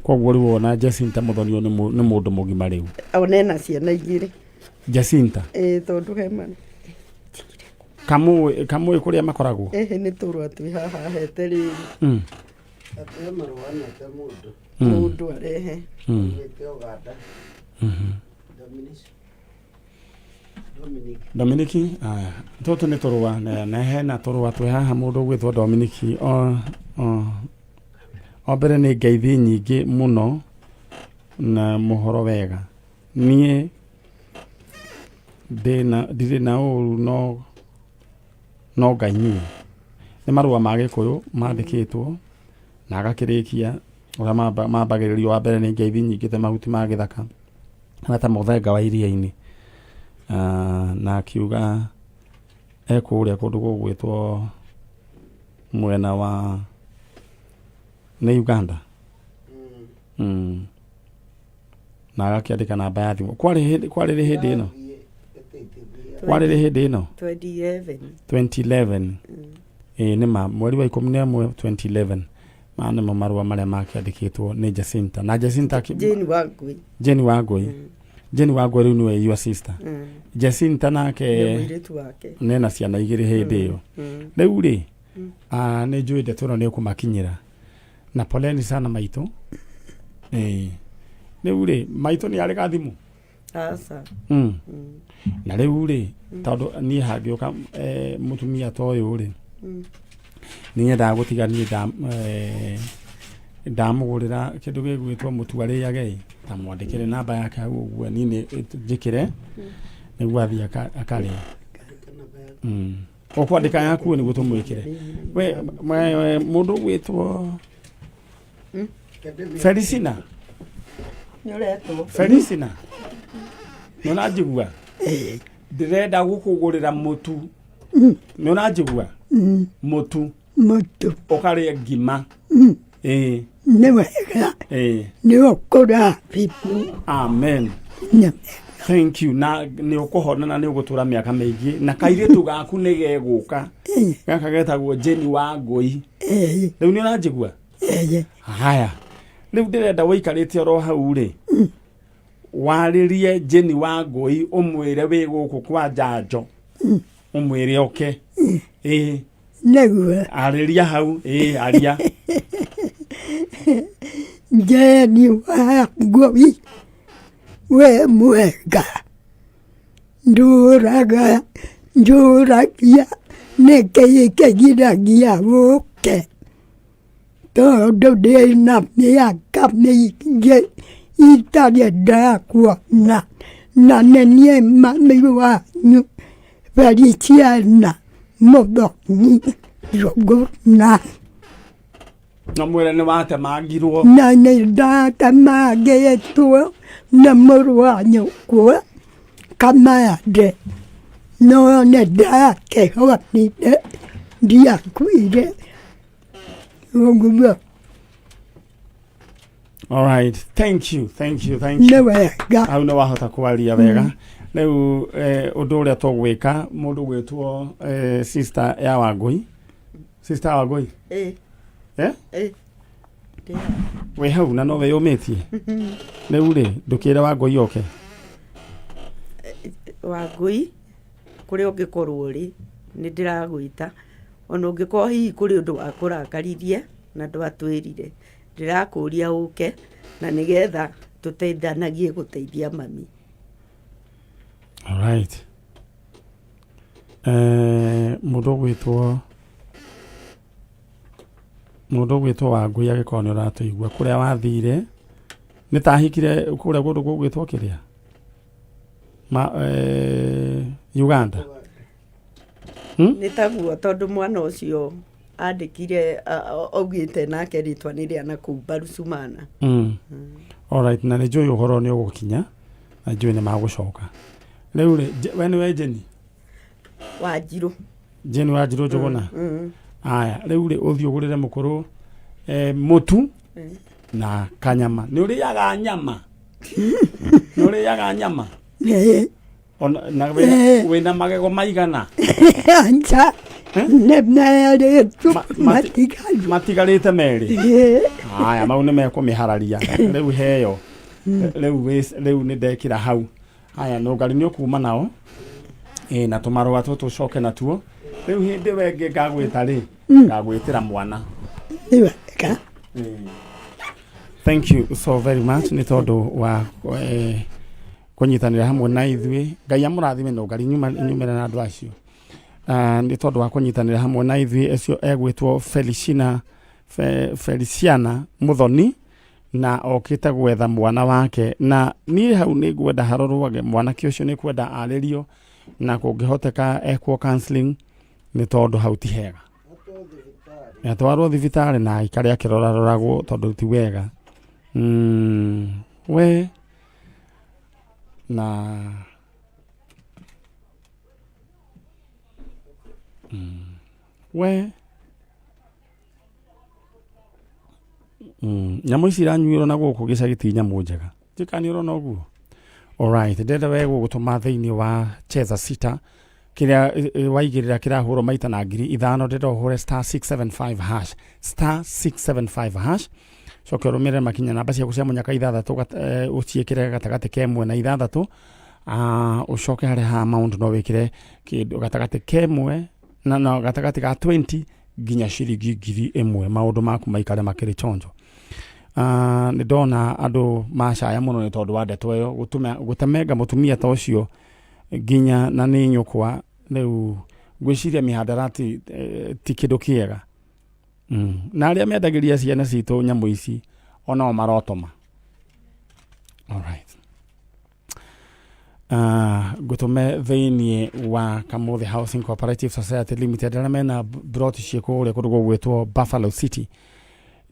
Koguo rĩu ona Jacinta Muthoni ũyũ nĩ mũndũ mũgima rĩu. Ona ena ciana igĩrĩ. Jacinta? Ĩĩ, tondũ he mana. Kamũĩ kamũĩ kũrĩa makoragwo? Ĩhĩ, nĩ tũrwa twĩ haha hete rĩrĩ. Atĩ marũa nete mũndũ. Mũndũ arehe. Aumĩte Uganda. Dominic. Dominic. Dominiki, aya tũtũ nĩ tũrũa na hena tũrũa twĩ haha mũndũ ũgwĩtwo Dominiki. O mbere nĩ ngeithi nyingĩ mũno na mũhoro wega. Niĩ ndĩna ndirĩ na ũru no Ngai nyuĩ. Nĩ marũa ma Gĩkũyũ mandĩkĩtwo na agakĩrĩkia ũrĩa mambagĩrĩrio. Wa mbere nĩ ngeithi nyingĩ ta mahuti ma gĩthaka kana ta mũthenga wa iria-inĩ. Ah, na akiuga ekũrĩa kũndũ gũgwĩtwo mwena wa nĩ Uganda. Na agakĩandĩka namba ya thimũ. Kwarĩ rĩ hĩndĩ ĩno? Kwarĩ rĩ hĩndĩ ĩno? 2011. 2011, ĩĩ, nĩ ma mweri wa 11 2011. Maya nĩmo marũa marĩa makĩandĩkĩtwo nĩ Jacinta na Jacinta Jane Wangui. Jane Wangui. Jane Wangui rĩu nĩwe your sister. Jacinta nake? Nĩ mũirĩtu wake. Nena ciana igĩrĩ hĩndĩ ĩyo. Rĩu rĩ, ah, nĩ njũĩ ndeto ĩno nĩ ũkũmakinyĩra na poleni sana maitũ. Ĩĩ, rĩu rĩ, maitũ nĩ arĩ gathimũ? Aca. Na rĩu rĩ, tondũ niĩ hangĩũka mũtumia ta ũyũ rĩ, nĩ nyendaga gũtiga niĩ ndamũgũrĩra kĩndũ gĩgwĩtwo mũtu arĩage ĩ, ta mwandĩkĩre namba yake hau ũguo, niĩ nĩ njĩkĩre nĩguo athiĩ akarĩa. Ũkwandĩka yaku nĩguo tũmwĩkĩre. We mũndũ ũgwĩtwo Felicina. Nĩ ũretwo. Felicina, nĩ ũranjigua? Ndĩrenda gũkũgũrĩra mũtu, nĩ ũranjigua? Mũtu. Mũtu. Ũkarĩe ngima, ĩĩ. Nĩ wega. Ĩĩ. Nĩ ũkũrathimwo. Amen. Nĩ Thank you. Na nĩ ũkũhona na nĩ ũgũtũra mĩaka mĩingĩ na kairĩtu gaku nĩ gegũka gaka getagwo Jenny wa Ngũi. Rĩu nĩ ũranjigua? Ĩĩ. Haya, rĩu ndĩrenda wĩikarĩte oro hau rĩ, warĩrie Jenny wa Ngũi, ũmwĩre wĩ gũkũ kwa njanjo, ũmwĩre oke, ĩĩ. Nĩguo. Arĩria hau, ĩĩ, aria. Jeni wa Ngũi, we mwega, ndũraga njũragia nĩkĩĩ kĩgiragia ũke, tondũ ndĩna mĩaka mĩingĩ itarĩ ndakuona, na nĩ niĩ mami wanyu Feliciana Mũthoni Njũgũna. Na mwĩre nĩ watemangirwo. Na nĩ ndatemangĩtwo nĩ mũrũ wa nyũkwa Kamande, no nĩ ndakĩhonire, ndiakuire ũguo. All right. Thank you. Thank you. Thank you. Nĩ wega. Hau nĩ wahota kwaria wega. Rĩu ũndũ ũrĩa tũgwĩka, mũndũ gwĩtwo sister ya Wangũi. Sister ya Wangũi. Ĩĩ. Eh? Ĩĩ. Wĩ hau na no wĩyũmĩtie. Rĩu rĩ, ndũkĩre Wangũi oke. Wangũi, kũrĩa ũngĩkorwo ũrĩ, nĩ ndĩragwĩta, ona ũngĩkorwo hihi kũrĩ ũndũ wakũrakaririe. Na ndwatwĩrire. Ndĩrakũria ũke na nĩgetha tũteithanagie gũteithia mami. Alright. Mũndũ ũgwĩtwo Wangũi, angĩkorwo nĩ ũratũigua kũrĩa wathire, nĩ tahikire kũrĩa kũndũ gũgwĩtwo kĩrĩa ma, Uganda. Nĩ taguo, tondũ mwana ũcio andĩkire augĩte nake rĩtwa nĩ rĩa nakũu Barusumana. Alright, na nĩ njũĩ ũhoro nĩ ũgũkinya na njũĩ nĩ magũcoka. Rĩu rĩ, we nĩwe Jeni? Wanjirũ. Jeni Wanjirũ Njũgũna. Mm. Aya, rĩu rĩ, ũthiĩ ũgũrĩre mũkũrũ mũtu na kanyama. Nĩ ũrĩaga nyama? Nĩ ũrĩaga nyama? Ĩĩ. Ona, na wĩna magego maigana? Anja, nĩ merĩ tu matigaru. Matigarĩte merĩ? Ĩĩ. Aya, mau nĩ mekũmĩhararia rĩu heo. Rĩu rĩu nĩ ndekĩra hau. Aya, nũngari nĩ ũkuma nao ĩ na tũmarũa tũtũ ũcoke natuo. Rĩu hĩndĩ wengĩ ngagwĩta rĩ, ngagwĩtĩra mwana. Nĩ wega. Thank you so very much nĩ tondũ wa kũnyitanĩra hamwe na ithuĩ. Ngai amũrathime. Nũngari nyumĩre na andũ acio. Nĩ tondũ wa kũnyitanĩra hamwe na ithuĩ, ũcio egwĩtwo Felicina Feliciana Muthoni na okĩte gwetha mwana wake, na niĩ hau nĩ ngwenda harorwage mwanake ũcio, nĩ kwenda arĩrio na kũngĩhoteka ekwo counseling, nĩ tondũ hau ti hega. Atwarwo thibitarĩ na aikare akĩroraroragwo tondũ ti wega. We na we nyamũ ici iranyuĩrwo na gũkũ gĩcagi ti nyamũ njega, njĩka nĩ ũrona ũguo. Alright, ndĩrenda we gũgũtũma thĩinĩ wa Cheza Sita kĩrĩa waigĩrĩra kĩrahũrwo maita na 5,000. Ndĩrenda ũhũre *675 hash, *675 hash, coke ũrũmĩrĩre makinya. Namba ciaku cia mũnyaka ithathatũ ũciĩkĩre gatagatĩ ka ĩmwe na ithathatũ. Ũcoke harĩa ha amount no wĩkĩre kĩndũ gatagatĩ ka ĩmwe na gatagatĩ ga 20 nginya ciringi 1,000. Maũndũ maku maikare makĩrĩ chonjo. Nĩ ndona andũ macaya mũno nĩ tondũ wa ndeto ĩyo gũtemenga mũtumia ta ũcio nginya na nĩ nyũkwa. Rĩu ngwĩciria mĩhandarati ti kĩndũ kĩega. Na arĩa mendagĩria ciana citũ nyamũ ici onao marotoma. Alright. Ngũtũme thĩinĩ wa Kamũthĩ Housing Cooperative Society Limited, arĩa mena broti ciĩ kũrĩa kũndũ gũgwĩtwo Buffalo City,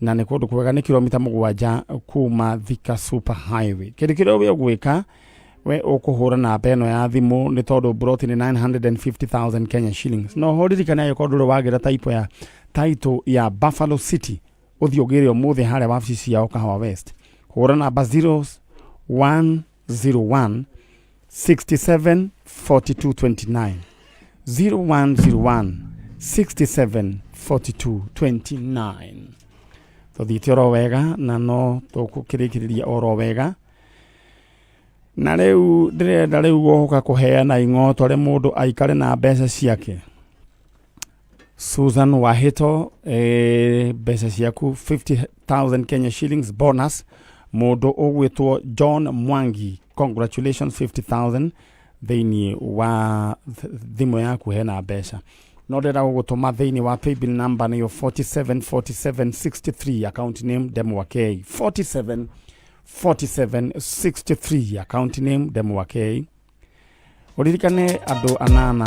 na nĩ kũndũ kwega, nĩ kilomita 7 kuma Thika Super Highway. Kĩndũ kĩrĩa we ũgwĩka, we ũkũhũra namba ĩno ya thimũ, nĩ tondũ broti nĩ 950,000 Kenya shillings. No ho ririkane, angĩkorwo ndũrĩ wagĩra type ya title ya Buffalo City, ũthiĩ ũgĩre ũmũthĩ harĩa wabici ciao Kahawa West. Hũra namba 0101 67 42 29, 0101 67 42 29. Tũthiĩte oro wega na no tũkũkĩrĩkĩrĩria oro wega. Na rĩu ndĩrenda rĩu gũka kũheana ing'otore, mũndũ aikare na mbeca ciake. Susan Wahito, mbeca ciaku 50,000 Kenya shillings bonus. Mũndũ ũgwĩtwo John Mwangi, congratulations, 50,000 thĩinĩ wa thimũ yaku hena mbeca. No ndĩrenda gũgũtũma thĩinĩ wa paybill number nĩyo 474763, account name Ndemwa K. 47 4763, account name Ndemwa K. Ũririkane andũ anana.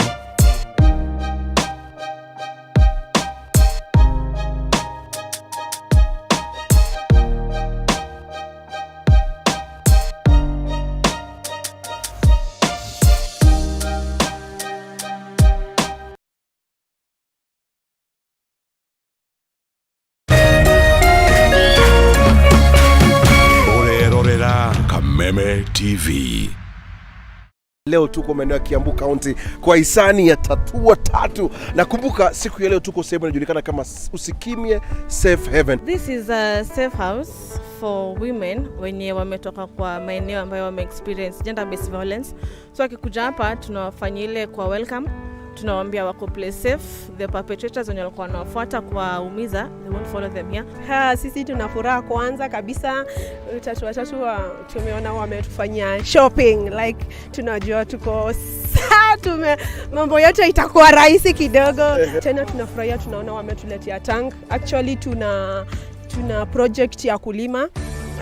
Ũrerorera Kameme TV. Leo tuko maeneo ya Kiambu County kwa hisani ya Tatua Tatu, na kumbuka siku ya leo tuko sehemu inajulikana kama Usikimye Safe Haven. This is a safe house for women wenye wametoka kwa maeneo ambayo wame experience gender based violence. So akikuja hapa tunawafanyia ile kwa welcome, Tunawaambia wako place safe. The perpetrators wenye walikuwa wanawafuata kuwaumiza, they won't follow them here. Ha, sisi tuna furaha kwanza kabisa, tatu watatu tumeona wametufanyia shopping, like tunajua tuko saa tume mambo yote itakuwa rahisi kidogo. Tena tunafurahia, tunaona wametuletea tank. Actually tuna project ya kulima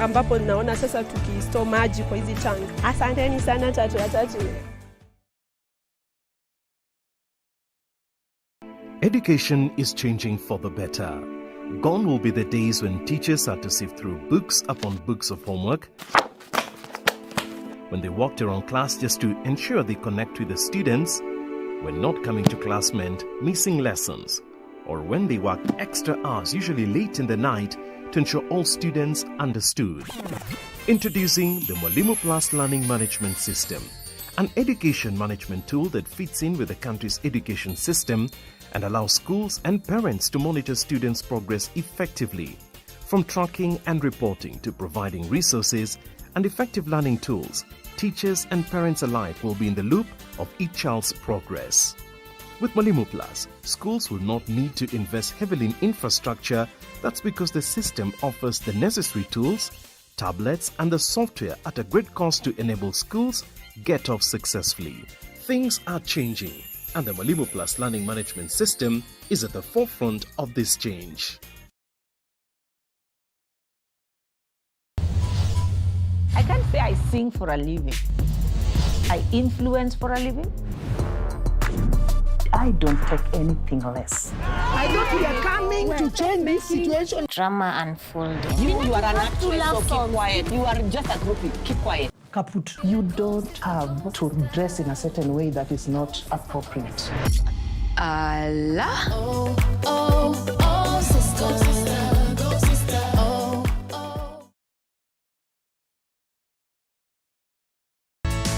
ambapo naona sasa tukistore maji kwa hizi tank. Asanteni sana tatu watatu. Education is changing for the better. Gone will be the days when teachers had to sift through books upon books of homework, when they walked around class just to ensure they connect with the students, when not coming to class meant missing lessons, or when they worked extra hours, usually late in the night, to ensure all students understood. Introducing the Mwalimu Plus Learning Management System, an education management tool that fits in with the country's education system and allows schools and parents to monitor students' progress effectively. From tracking and reporting to providing resources and effective learning tools, teachers and parents alike will be in the loop of each child's progress. With Mwalimu Plus, schools will not need to invest heavily in infrastructure. That's because the system offers the necessary tools, tablets, and the software at a great cost to enable schools get off successfully. Things are changing, and the Mwalimu Plus Learning Management System is at the forefront of this change. I can't say I sing for a living. I influence for a living. I don't take anything less. I thought we are coming to change this situation. Drama unfolding. You are an actress, so keep quiet. You are just a groupie. Keep quiet. Kaput. You don't have to dress in a certain way that is not appropriate. Allah. Oh, oh, oh, sister, sister, go sister. Oh, oh.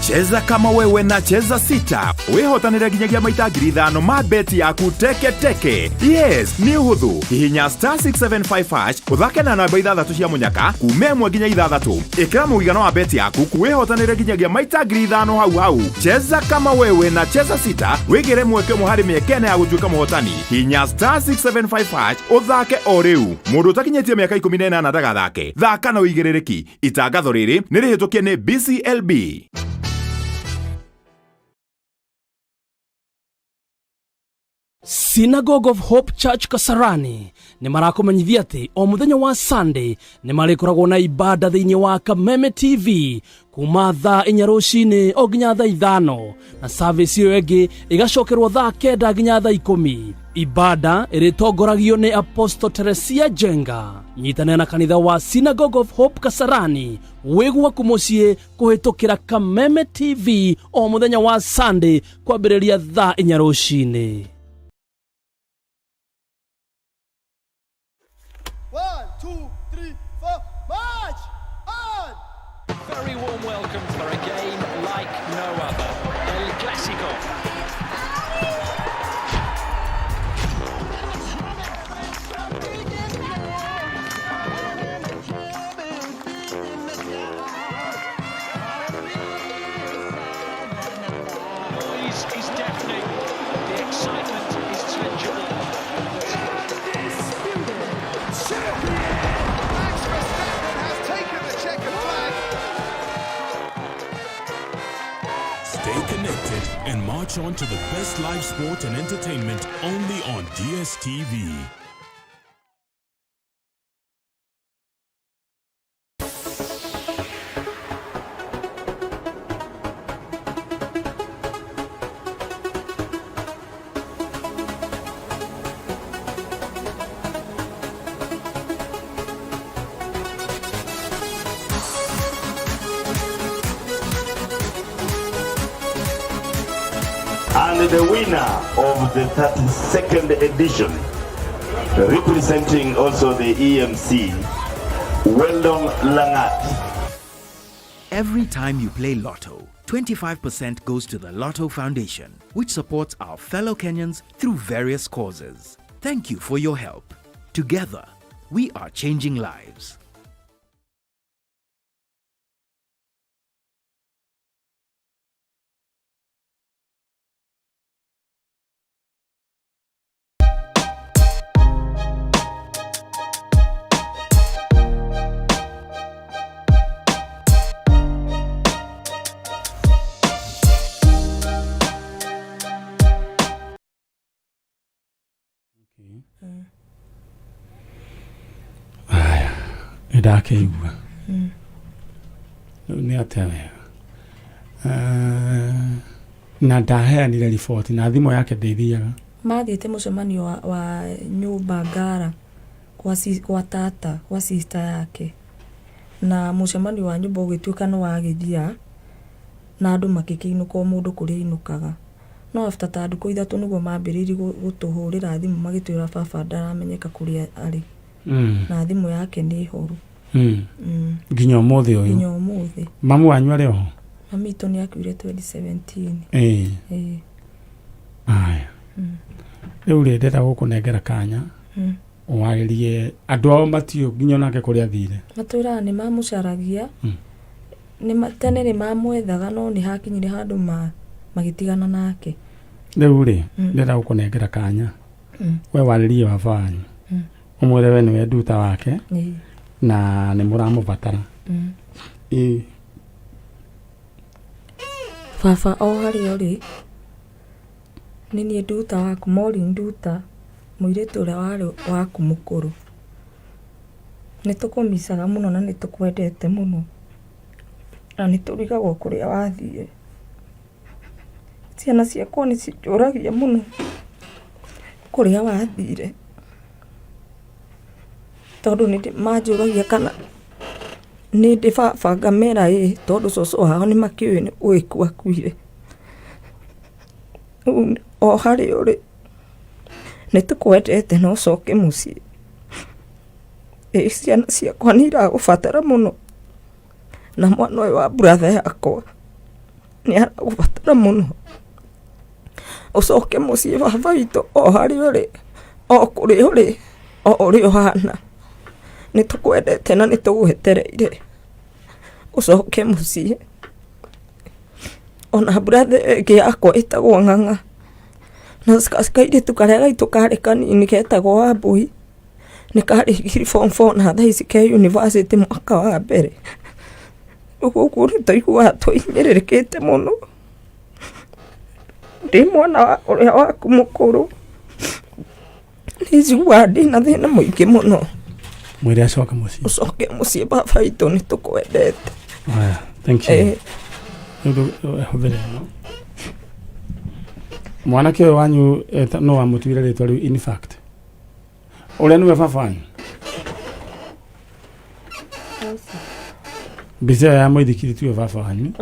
Cheza kama wewe na Cheza Sita wihotanire nginyagia maita 5,000 ma beti yaku teke teke. Yes, nĩ ũhũthũ. Hihinya star 675 hash ũthake na namba 6 cia mũnyaka kuma 1 nginya 6. Ĩkĩra mũigana wa beti yaku wihotanire nginyagia maita 5,000 hau hau. Cheza kama wewe na Cheza Sita wĩgĩre mweke ũmwe harĩ mĩeke ĩna ya gũtuĩka mũhotani. Hihinya star 675 hash ũthake o rĩu. Mũndũ ũtakinyĩtie mĩaka 18 ndagathake. Thaka na ũigĩrĩrĩki. Itangatho rĩrĩ nĩ rĩhĩtũkie nĩ BCLB. Synagogue of Hope Church Kasarani nĩ marakũmenyithia atĩ o mũthenya wa Sunday nĩ marĩkoragwo na ibada thĩinĩ wa Kameme TV kuma thaa 4 rũcinĩ o nginya thaa 5 na service ĩyo ĩngĩ ĩgacokerwo thaa 9 nginya thaa 10. Ibada ĩrĩtongoragio nĩ Apostle Teresia Jenga. Nyitanĩra na kanitha wa Synagogue of Hope Kasarani wĩ gwaku mũciĩ kũhĩtũkĩra Kameme TV o mũthenya wa Sunday kwambĩrĩria thaa 4 rũcinĩ. 1, 2, 3, 4, march on! Very warm welcome for a game like no other. El Clasico. The noise is deafening. The excitement is tangible. Max Verstappen has taken the checkered flag. Stay connected and march on to the best live sport and entertainment only on DSTV. And the winner of the 32nd edition, representing also the EMC, Weldon Langat. Every time you play Lotto, 25% goes to the Lotto Foundation, which supports our fellow Kenyans through various causes. Thank you for your help. Together, we are changing lives. ndakĩigua Rĩu nĩ atĩa wega Eh, na ndaheanire riboti na thimũ yake ndĩthiaga Mathiĩte mũcemanio wa, wa nyũmba Ngara kwa, si, kwa tata kwa sister yake na mũcemanio wa nyũmba ũgĩtuĩka nĩ wagĩthira na andũ magĩkĩinũka o mũndũ kũrĩa ainũkaga. No after ta ndukũ ithatũ nĩguo mambĩrĩirie gũtũhũrĩra thimũ magĩtwĩra baba ndaramenyeka kũrĩa arĩ na thimũ yake nĩ horu. Nginya ũmũthĩ ũyũ? Nginya ũmũthĩ. Mamu wanyu arĩ oho? Mami witũ nĩ akuire 2017. Ĩĩ. Ĩĩ. Aya. Rĩu rĩ ndĩrenda gũkũnengera kanya warĩrie andũ ao matiũ nginya onake kũrĩa athire. Matwĩraga nĩ mamũcaragia, nĩ tene nĩ mamwethaga no nĩ hakinyire handũ ma magĩtigana nake. Rĩu rĩ ndĩrenda gũkũnengera kanya we warĩrie baba wanyu ũmwĩre we nĩwe nduta wake na nĩ mũramũbatara. Ĩĩ. Baba o harĩa ũrĩ, nĩ niĩ nduta waku, Maureen Nduta, mũirĩtu ũrĩa warĩ waku mũkũrũ. Nĩ tũkũmicaga mũno na nĩ tũkwendete mũno, na nĩ tũrigagwo kũrĩa wathiĩ. Ciana ciakwa nĩ cinjũragia mũno kũrĩa wathire, tondũ nĩ manjũragia kana nĩ ndĩ baba ngamera ĩĩ, tondũ cũcũ wao nĩ makĩũĩ nĩ gũgĩkua akuire. Rĩu o harĩa ũrĩ nĩ tũkwendete na ũcoke mũciĩ. Ĩĩ ciana ciakwa nĩ iragũbatara mũno, na mwana ũyũ wa brother yakwa nĩ aragũbatara mũno. Ũcoke mũciĩ baba witũ o harĩa ũrĩ, o kũrĩa ũrĩ, o ũrĩa ũhana. Nĩ tũkwendete na nĩ tũgwetereire ũcoke mũciĩ. Ona brother ĩyo ĩngĩ yakwa ĩtagwo Ng'ang'a, na kairĩtu karĩa gaitũ karĩ kanini getagwo Wambũi, nĩ karĩkirie form four na thaa ici ke university mwaka wa mbere. Rĩu ũguo nĩ tũiguaga tũhinyĩrĩrĩkĩte mũno. Ndĩ mwana wa ũrĩa waku mũkũrũ, nĩ njiguaga ndĩna thĩna mũingĩ mũno. Mwĩre acoke mũciĩ. Ũcoke mũciĩ baba witũ nĩ tũkwendete. Aya, thank you. Eh. Rĩu hũthĩra ĩno. Mwanake ũyũ wanyu no wamũtuire rĩtwa rĩu in fact. Ũrĩa nĩwe baba wanyu? Mbica ĩyo ya mũithikiri tiwe baba wanyu.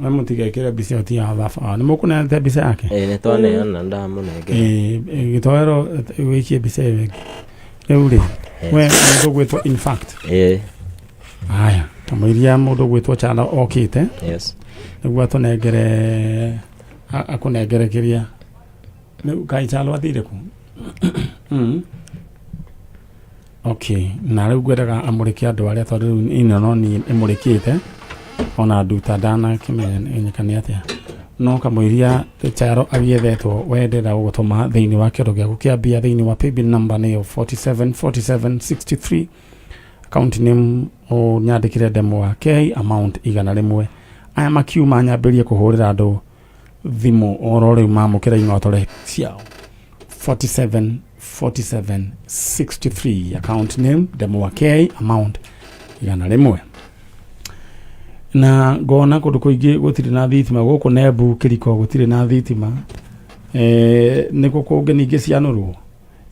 We mũtigekĩre mbica ĩyo ti ya baba wanyu. Nĩ mũkũneanĩte mbica yake? Ĩĩ nĩ twaneana ndamũnengera. Ĩĩ, gĩtoero wĩikie mbica ĩyo ĩngĩ. Rĩu rĩ, we mũndũ ũgwĩtwo in fact. Ĩĩ. Haya, kamũiria mũndũ ũgwĩtwo Kyalo okĩte. Yes. Nĩguo atũnengere akũnengere kĩrĩa. Rĩu kaĩ Kyalo athire kũ? Okay, na rĩu ngwendaga amũrĩke andũ arĩa tondũ rĩu ĩno no niĩ ĩmũrĩkĩte ona nduta ndanakĩmenyeka nĩ atĩa no kamũiria Kyalo agĩethetwo we ndĩrenda gũgũtũma thĩinĩ wa kĩondo gĩaku kĩa mbia thĩinĩ wa paybill number nĩyo 47 47 63 account name ũnyandĩkĩre ndemwa K amount 100 aya makiuma nyambĩrie kũhũrĩra andũ thimũ oro rĩu mamũkĩra ing'otore ciao 47 47 63 account name ndemwa K amount 100 na ngona kũndũ kũingĩ gũtirĩ na thitima gũkũ Nembu kĩriko gũtirĩ na thitima nĩkũ kũngĩ ningĩ cianũrwo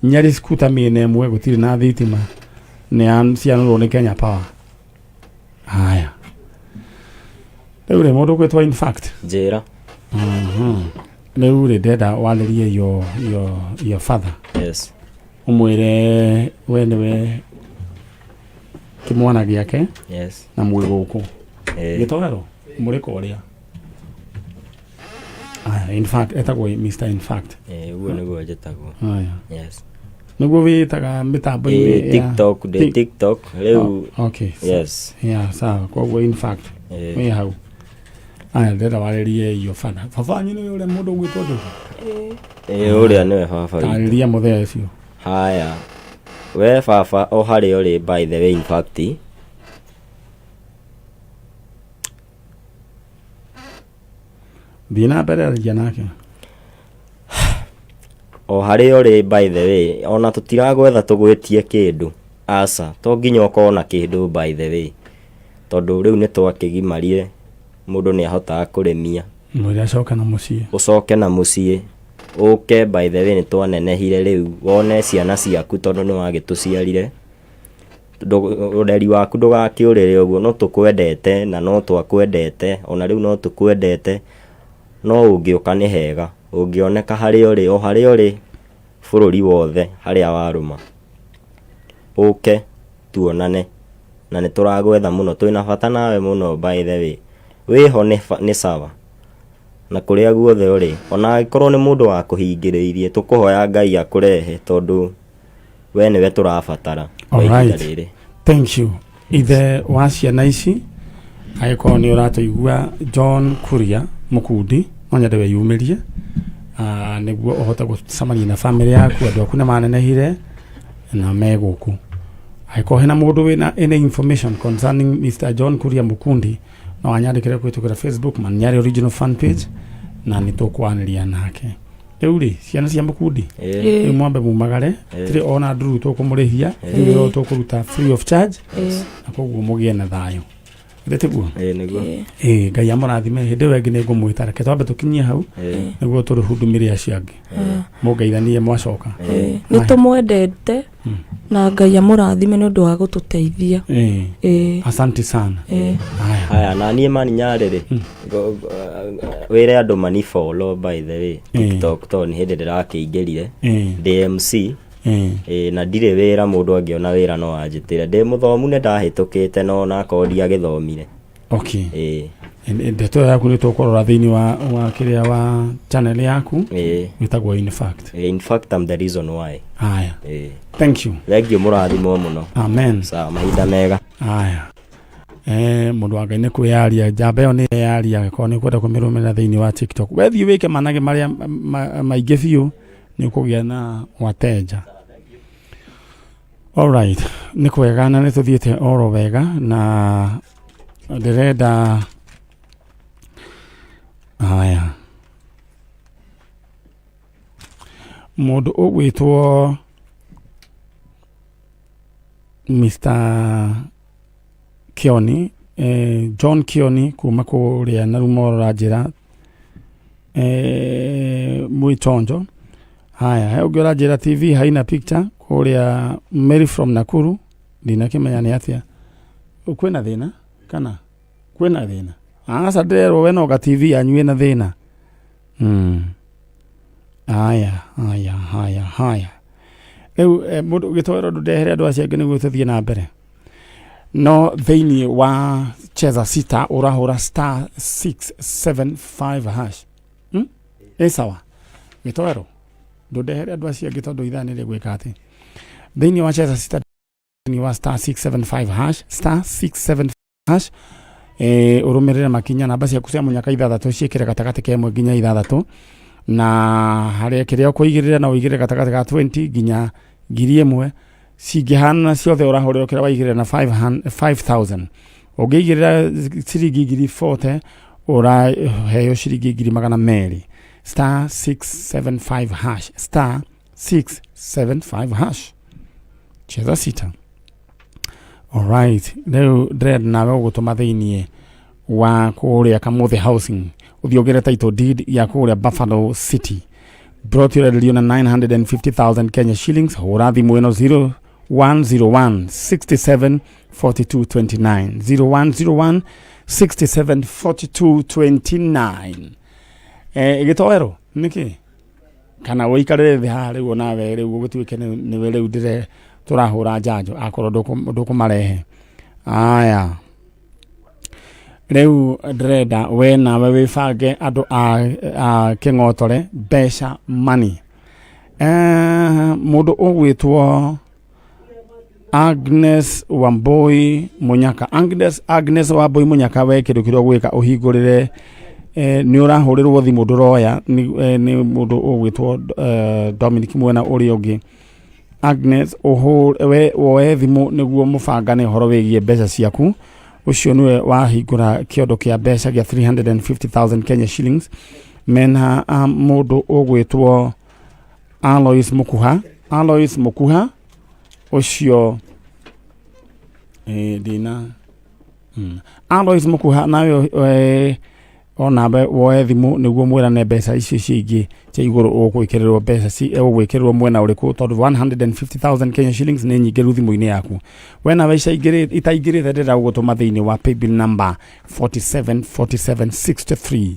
Nyeri skuta mĩena ĩmwe gũtirĩ na thitima nĩ cianũrwo nĩ Kenya Power. Haya rĩu rĩ mũndũ ũgwĩtwo in fact Njĩra. Rĩu rĩ ndĩrenda warĩrie your father. Yes. Ũmwĩre we nĩwe kĩmwana gĩake. Yes. Na mwĩ gũkũ. Ĩĩ. Gĩtoero mũrĩ kũrĩa. Aya, in fact etagwo Mr. In fact. Ĩĩ ũguo nĩguo njĩtagwo. Aya. Yes. Nĩguo wĩtaga mĩtambo-inĩ Ĩĩ, ya TikTok, ndĩ TikTok rĩu. Oh, okay. Yes. Yeah, sawa. Koguo in fact Ĩĩ. wĩ hau. Aya ndĩrenda warĩrie your father. Baba wanyu nĩ ũrĩa mũndũ ũgwĩtwo Njogu? Ĩĩ ũrĩa nĩwe baba witũ. Tarĩria mũthee ũcio. Haya. We baba o harĩa ũrĩ by the way in fact Thiĩ na mbere arĩria nake. O harĩa ũrĩ by the way ona tũtiragwetha tũgwĩtie kĩndũ. Aca, to nginya ũkorwo na kĩndũ by the way, tondũ rĩu nĩ twakĩgimarire, mũndũ nĩ ahotaga kũrĩmia. Mwĩre acoke na mũciĩ. Ũcoke na mũciĩ, ũke by the way nĩ twanenehire rĩu, wone ciana ciaku tondũ nĩ wagĩtũciarire, ũreri waku ndũgakĩũrĩre ũguo, no tũkwendete na no twakwendete, ona rĩu no tũkwendete, no ũngĩũka nĩ hega, ũngĩoneka harĩa ũrĩ, o harĩa ũrĩ bũrũri wothe harĩa warũma. Ũke tuonane na nĩ tũragwetha mũno twĩna bata nawe mũno by the way wĩho nĩ sawa na kũrĩa guothe ũrĩ ona angĩkorwo nĩ mũndũ wakũhingĩrĩirie tũkũhoya Ngai akũrehe tondũ we nĩwe tũrabatara kwa ihinda Alright. rĩrĩ. Thank you. Ithe wa ciana ici angĩkorwo nĩ ũratũigua John Kuria Mũkundi no nyende wĩyumĩrie ah, nĩguo ũhote gũcemania na bamĩrĩ yaku andũ aku nĩ manenehire na me gũkũ angĩkorwo hena mũndũ wĩna any information concerning Mr. John Kuria Mũkundi no anyandĩkĩre kũhĩtũkĩra Facebook Manyarĩ original fan page na nĩ tũkwanĩria nake rĩu rĩ ciana cia mũkundi Ĩĩ. rĩu mwambe mumagare Ĩĩ. tirĩ ona nduru tũkũmũrĩhia Ĩĩ. rĩu rĩo tũkũruta free of charge Ĩĩ. na koguo mũgĩe na thayũ githĩ tiguo Ĩĩ nĩguo. ĩĩ ngai amũrathime hĩndĩ ĩyo ĩngĩ nĩ ngũmwĩta reke twambe tũkinyie hau Ĩĩ. nĩguo tũrĩhundumĩre acio angĩ mũngeithanie mwacoka nĩ tũmwendete na ngai amũrathime nĩ ũndũ wa gũtũteithia Ĩĩ. Ĩĩ. asante sana Ĩĩ. haya Haya na niĩ mani nyarĩ rĩ wĩre andũ mani follow by the way TikTok tondũ nĩ hĩndĩ ndĩrakĩingĩrire Ĩĩ. ndĩ MC Ĩĩ. Ĩĩ, na ndirĩ wĩra mũndũ angĩona wĩra no anjĩtĩre ndĩ mũthomu nĩ ndahĩtũkĩte no onakorwo ndiagĩthomire okay Ĩĩ. ndeto ĩyo yaku nĩ tũkũrora thĩinĩ wa wa kĩrĩa wa channel yaku Ĩĩ. wĩtagwo in fact Ĩĩ, in fact I'm the reason why haya Ĩĩ. thank you thank you mũrathimwo mũno amen sawa mahinda mega haya eh mundu wa ngai nĩ kwĩyaria njamba ĩyo nĩ yaria angĩkorwo nĩ ũkwenda kũmĩrũmĩrĩra thĩinĩ wa tiktok wethiĩ wĩke manage marĩa maingĩ biũ nĩ ũkũgĩa na wateja alright nĩ kwega na nĩ tũthiĩte oro wega na ndĩrenda haya mũndũ ũgwĩtwo Mr. Kioni eh, John Kioni kuma kũrĩa Narumoro njĩra eh, Mwitonjo haya he ũngĩ ũranjĩra TV haina picture kũrĩa Mary from Nakuru ndinakĩmenya nĩ atĩa kwĩna thĩna kana kwĩna thĩna aca ndĩrerwo we noga TV yanyu ĩna thĩna mm. haya haya haya haya rĩu eh, mũndũ gĩtoero ndũndehere andũ acio angĩ nĩguo tũthiĩ na mbere no thĩinĩ wa cheza sita ũrahũra star 675 hash hmm? ĩ sawa gĩtoero ndũndehere andũ acio angĩ tondũ ithaa nĩ rĩgwĩka atĩ thĩinĩ wa cheza sita thĩinĩ wa star 675 hash star 675 hash eh, ũrũmĩrĩre makinya namba ciaku cia mũnyaka ithathatũ ciĩkĩre gatagatĩ ka ĩmwe nginya ithathatũ na harĩa kĩrĩa ũkũigĩrĩra no ũigĩrĩre gatagatĩ ka 20 nginya 1000 cingĩhanana ciothe ũrahũrĩrwo kĩrĩa waigĩrĩra na 5000 ũngĩigĩrĩra ciringi 40,000 ũraheo ciringi 200,000 star 675 hash star 675 hash cheza sita alright rĩu ndĩrenda nawe ũgũtũma thĩiniĩ wa kũrĩa Kamũthĩ Housing ũthiĩ ũgĩre title deed ya kũrĩa Buffalo City plot ũrenderio na 950,000 Kenya shillings hũra thimũ ĩno 0101 67 42 29 0101 67 42 29 eh, gĩtoero nĩkĩ kana ũikarĩre thĩ haha rĩu onawe rĩu ũgĩtuĩke nĩwe rĩu ndĩre tũrahũra njanjo akorwo ndũkũmarehe aya rĩu ndĩrenda we nawe wĩbange andũ a kĩng'otore mbeca money eh, mũndũ ũgwĩtwo Agnes Wambui Munyaka Agnes, Agnes Wambui Munyaka we kĩndũ kĩrĩa ũgwĩka ũhingũrĩre eh, nĩ ũrahũrĩrwo thimũ ndũroya nĩ eh, nĩ mũndũ ũgwĩtwo eh, Dominic mwena ũrĩa ũngĩ Agnes ũhũre we woe thimũ nĩguo mũbangane ũhoro wĩgiĩ mbeca ciaku ũcio nĩwe wahingũra kĩondo kĩa mbeca gĩa 350,000 Kenya shillings mena mũndũ ũgwĩtwo Alois Mukuha Alois Mukuha ũcio Ĩĩ, ndina Alois Mũkuha nawe onawe woe thimũ nĩguo mwĩrane mbeca icio cingĩ cia igũrũ ũgwĩkĩrĩrwo mbeca ũgwĩkĩrĩrwo mwena ũrĩkũ tondũ 150,000 Kenya shillings nĩ nyingĩ rĩu thimũ-inĩ yaku. We nawe itaingĩrĩte ndĩrenda gũgũtũma thĩinĩ wa paybill number 474763.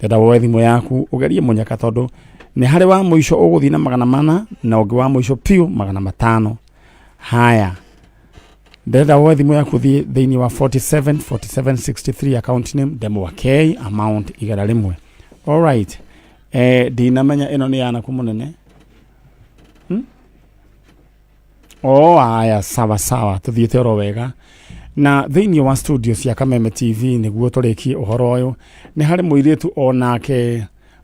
Ndĩrenda woe thimũ yaku ũgerie mũnyaka tondũ nĩ harĩ wa mũico ũgũthiĩ na 400 na ũngĩ wa mũico piũ 500. Haya, ndĩrenda woe thimũ yaku ũthiĩ thĩinĩ wa 474763 account name Ndemwa K amount 100. Alright. Ndinamenya ĩno nĩ yanaku mũnene. Oh, haya, sawa sawa, tuthiĩte oro wega. Na thĩinĩ wa studio cia Kameme TV nĩguo tũrĩkie ũhoro ũyũ, nĩ harĩ mũirĩtu o nake,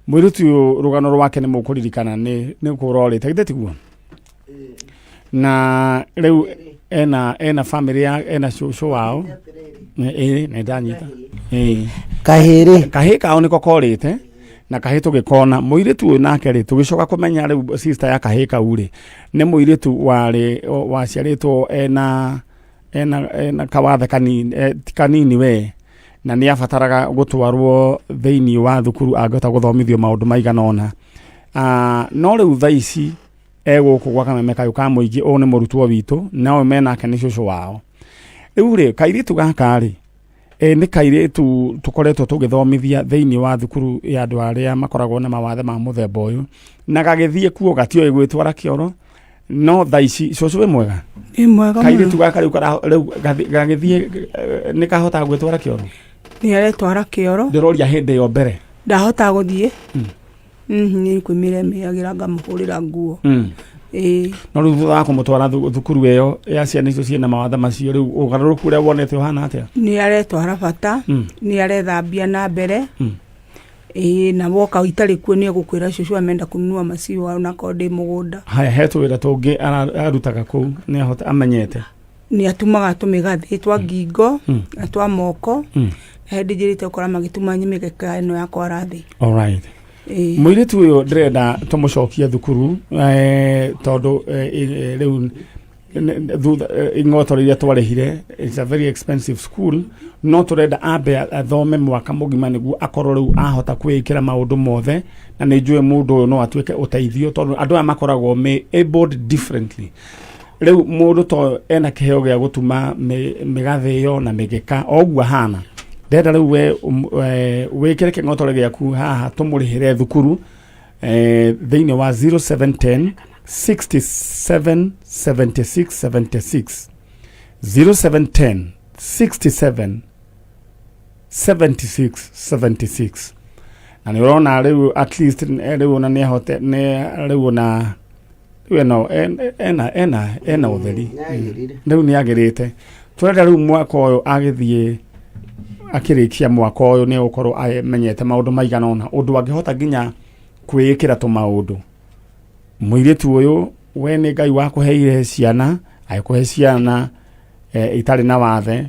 mũirĩtu ũyũ rũgano rwake nĩ mũkũririkana nĩ kũrorĩte, githĩ tiguo? Na rĩu ena family ya ena cũcũ wao. Ĩĩ, nĩ ndanyita. Ĩĩ. Kahĩrĩ. Kahĩĩ kao nĩko korĩte na kahĩĩ tũgĩkona. Mũirĩtu ũyũ nake rĩ, tũgĩcoka kũmenya rĩu sister ya kahĩĩ kau rĩ, nĩ mũirĩtu waciarĩtwo ena kawathe kanini, ti kanini we, na nĩ abataraga gũtwarwo thĩinĩ wa thukuru angĩhota gũthomithio maũndũ maigana ũna. No rĩu thaa ici e gũkũ gwa Kameme kayũ ka mũingĩ, ũyũ nĩ mũrutwo witũ, na ũyũ menake nĩ cũcũ wao. Rĩu rĩ, kairĩtu gaka rĩ, nĩ kairĩtu tũkoretwo tũgĩthomithia thĩinĩ wa thukuru ya andũ arĩa makoragwo na mawathe ma mũthemba ũyũ, na gagĩthiĩ kuo gatioĩ gwĩtwara kĩoro, no thaa ici cũcũ wĩ mwega? Wĩ mwega mũno. Kairĩtu gaka rĩu rĩu gagĩthiĩ, nĩ kahotaga gwĩtwara kĩoro? Nĩ aretwara kĩoro. Ndĩroria hĩndĩ ĩyo mbere. Ndahotaga gũthiĩ. Nĩ kwĩmĩra emĩagĩra ngamũhũrĩra nguo. Ĩĩ. No rĩu thutha wa kũmũtwara thukuru ĩyo ya ciana icio ciĩna mawathe macio, rĩu ũgarũrũku ũrĩa wonete ũhana atĩa? Nĩ aretwara bata, nĩ arethambia na mbere. Ĩĩ, na woka itarĩ kuo nĩ egũkwĩra cũcũ amenda kununua maciwa onakorwo ndĩ mũgũnda. Haya, he tũwĩra tũngĩ arutaga kũu, nĩ ahote, amenyete. Nĩ atumaga tũmĩgathĩ twa ngingo na twa moko. Na hĩndĩ njĩrĩte gũkora magĩtuma mĩgeka ĩno ya kwara thĩ. All right. Ĩĩ. Mũirĩtu ũyũ ndĩrenda tũmũcokie thukuru, tondũ, rĩu thutha, ing'oto rĩrĩa twarĩhire, it's a very expensive school, no tũrenda ambe athome mwaka mũgima nĩguo akorwo rĩu ahota kwĩĩkĩra maũndũ mothe, na nĩ njũĩ mũndũ ũyũ no atuĩke ũteithio tondũ andũ aya makoragwo me abled differently. Rĩu mũndũ to ena kĩheo gĩa gũtuma mĩgathĩ ĩyo na mĩgeka o ũguo ahana. Ndĩrenda rĩu we, wĩkĩre kĩng'otore gĩaku haha tũmũrĩhĩre thukuru, thĩinĩ wa zero seven ten sixty-seven seventy-six seventy-six. Zero seven ten sixty-seven seventy-six seventy-six. Na nĩ ũrona rĩu at least, rĩu ona nĩ ahote, nĩ rĩu ona rĩu ena ũtheri. Nĩagĩrire. Rĩu nĩ agĩrĩte. Tũrenda rĩu mwaka ũyũ agĩthiĩ akĩrĩkia mwaka ũyũ nĩ egũkorwo amenyete maũndũ maigana ũna, ũndũ angĩhota nginya kwĩĩkĩra tũmaũndũ. Mũirĩtu ũyũ we nĩ Ngai wakũheire ciana, agĩkũhe ciana, itarĩ na wathe.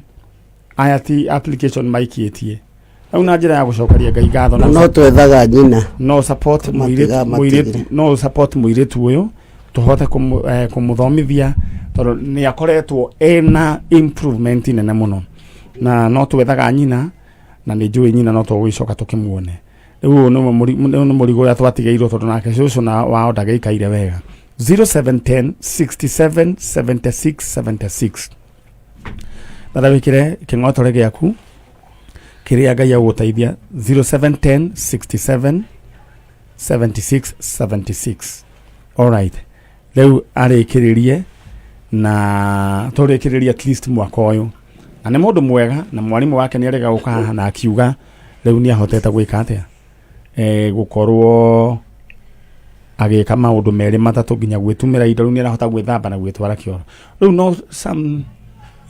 Aya ti application maikĩtie. Rĩu na njĩra ya gũcokeria Ngai ngatho na No twethaga nyina. No support Tũmatiga mũirĩtu, mũirĩtu, matigire. no support mũirĩtu ũyũ tũhote kũmũthomithia tondũ nĩ akoretwo ena improvement nene mũno, na no twethaga nyina, na nĩ njũĩ nyina no tũgũgĩcoka tũkĩmuone. Rĩu ũyũ nĩ mũrigo ũrĩa twatigĩirwo tondũ nake cũcũ na wao ndagĩikaire wega. Zero seven ten sixty-seven seventy-six seventy-six. Dada wĩkĩre kĩng'otore gĩaku kĩrĩa Ngai agũgũteithia. Zero seven ten sixty-seven seventy-six seventy-six. All right. Rĩu arĩkĩrĩrie na tũrĩkĩrĩrie at least mwaka ũyũ. Na nĩ mũndũ mwega na mwarimũ wake nĩ arega gũka haha na akiuga rĩu nĩ ahotete gwĩka atĩa? Gũkorwo agĩka maũndũ merĩ matatũ nginya gwĩtumĩra indo, rĩu nĩ arahota gwĩthamba na gwĩtwara kĩoro. Rĩu no some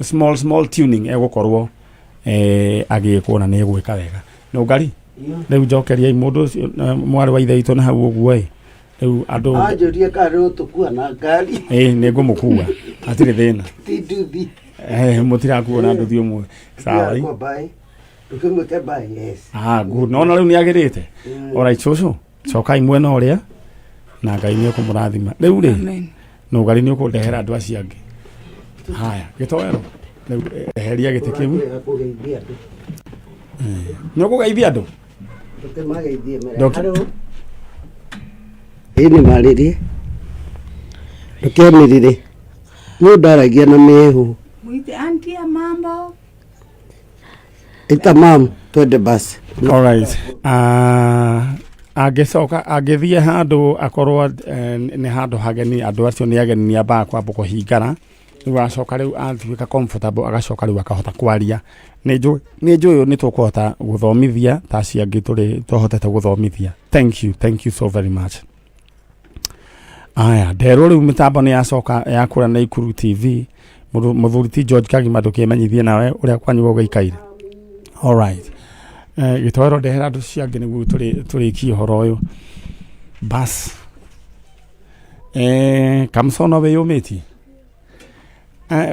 small small tuning egũkorwo agĩkwo na nĩ egwĩka wega. Nũngari, rĩu njokeriai mũndũ ũcio, mwarĩ wa ithe witũ na hau ũguo ĩ. Rĩu andũ Anjũrie kana nĩ ũtũkua na ngari. Ĩ, nĩ ngũmũkua. Hatirĩ thĩna. Ti nduthi. Mũtirakuo na nduthi ũmũthĩ. Sawa. Kwa bye. Ndũkĩmwĩke bye, yes. Good. Nona rĩu nĩ agĩrĩte. Alright, cũcũ, cokai mwena ũrĩa na Ngai nĩ ekũmũrathima. Rĩu rĩ, Amen. Nũgari nĩ ũkũndehera andũ acio angĩ. Haya, gĩtoero. Rĩu eheria gĩtĩ kĩu. Ũrakĩrega kũgeithia andũ. Nĩ ũkũgeithia andũ? Ndũkĩmageithie mere. Ndoki- Hello. Ĩ nĩ marĩrie. Ndũkĩanĩrĩre. Mũndũ aragia na mĩhũ. Mwite auntie ya mambo. Ita mam twende basi. Alright. Angĩcoka angĩthiĩ handũ akorwo nĩ handũ hageni andũ acio nĩ ageni nĩ ambaga kwamba kũhingara rĩu acoka rĩu atuĩka comfortable agacoka rĩu akahota kwaria. Nĩ njũĩ ũyũ nĩ tũkũhota gũthomithia ta acio angĩ tũrĩ tũhotete gũthomithia. Thank you, thank you so very much. Aya, nderwo rĩu mĩtambo nĩ yacoka yakũra na Ikuru TV. Mũthuri ti George Kagima ndũkĩmenyithie nawe ũrĩa kwanyu gũgĩikaire. Alright. Gĩtoero ndehera andũ cio angĩ nĩguo tũrĩkie ũhoro ũyũ. Bas. Kamso no wĩyũmĩtie?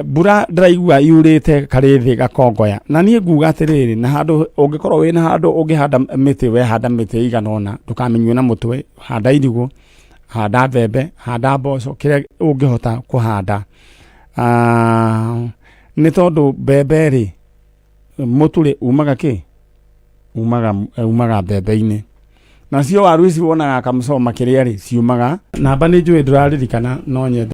Mbura ndĩraigua yurĩte karĩ thĩ gakongoya na niĩ nguga atĩrĩrĩ na handũ ũngĩkorwo wĩna handũ ũngĩhanda mĩtĩ wehanda mĩtĩ ĩigana ũna ndũkamĩnyue na mũtwe handa irigũ handa mbembe handa mboco kĩrĩa ũngĩhota kũhanda. Nĩ tondũ mbembe rĩ mũtu rĩ umaga kĩ umaga mbembe-inĩ nacio waru ici wonaga kamũco makĩrĩa rĩ ciumaga namba nĩ njũĩ ndũraririkana no nyende.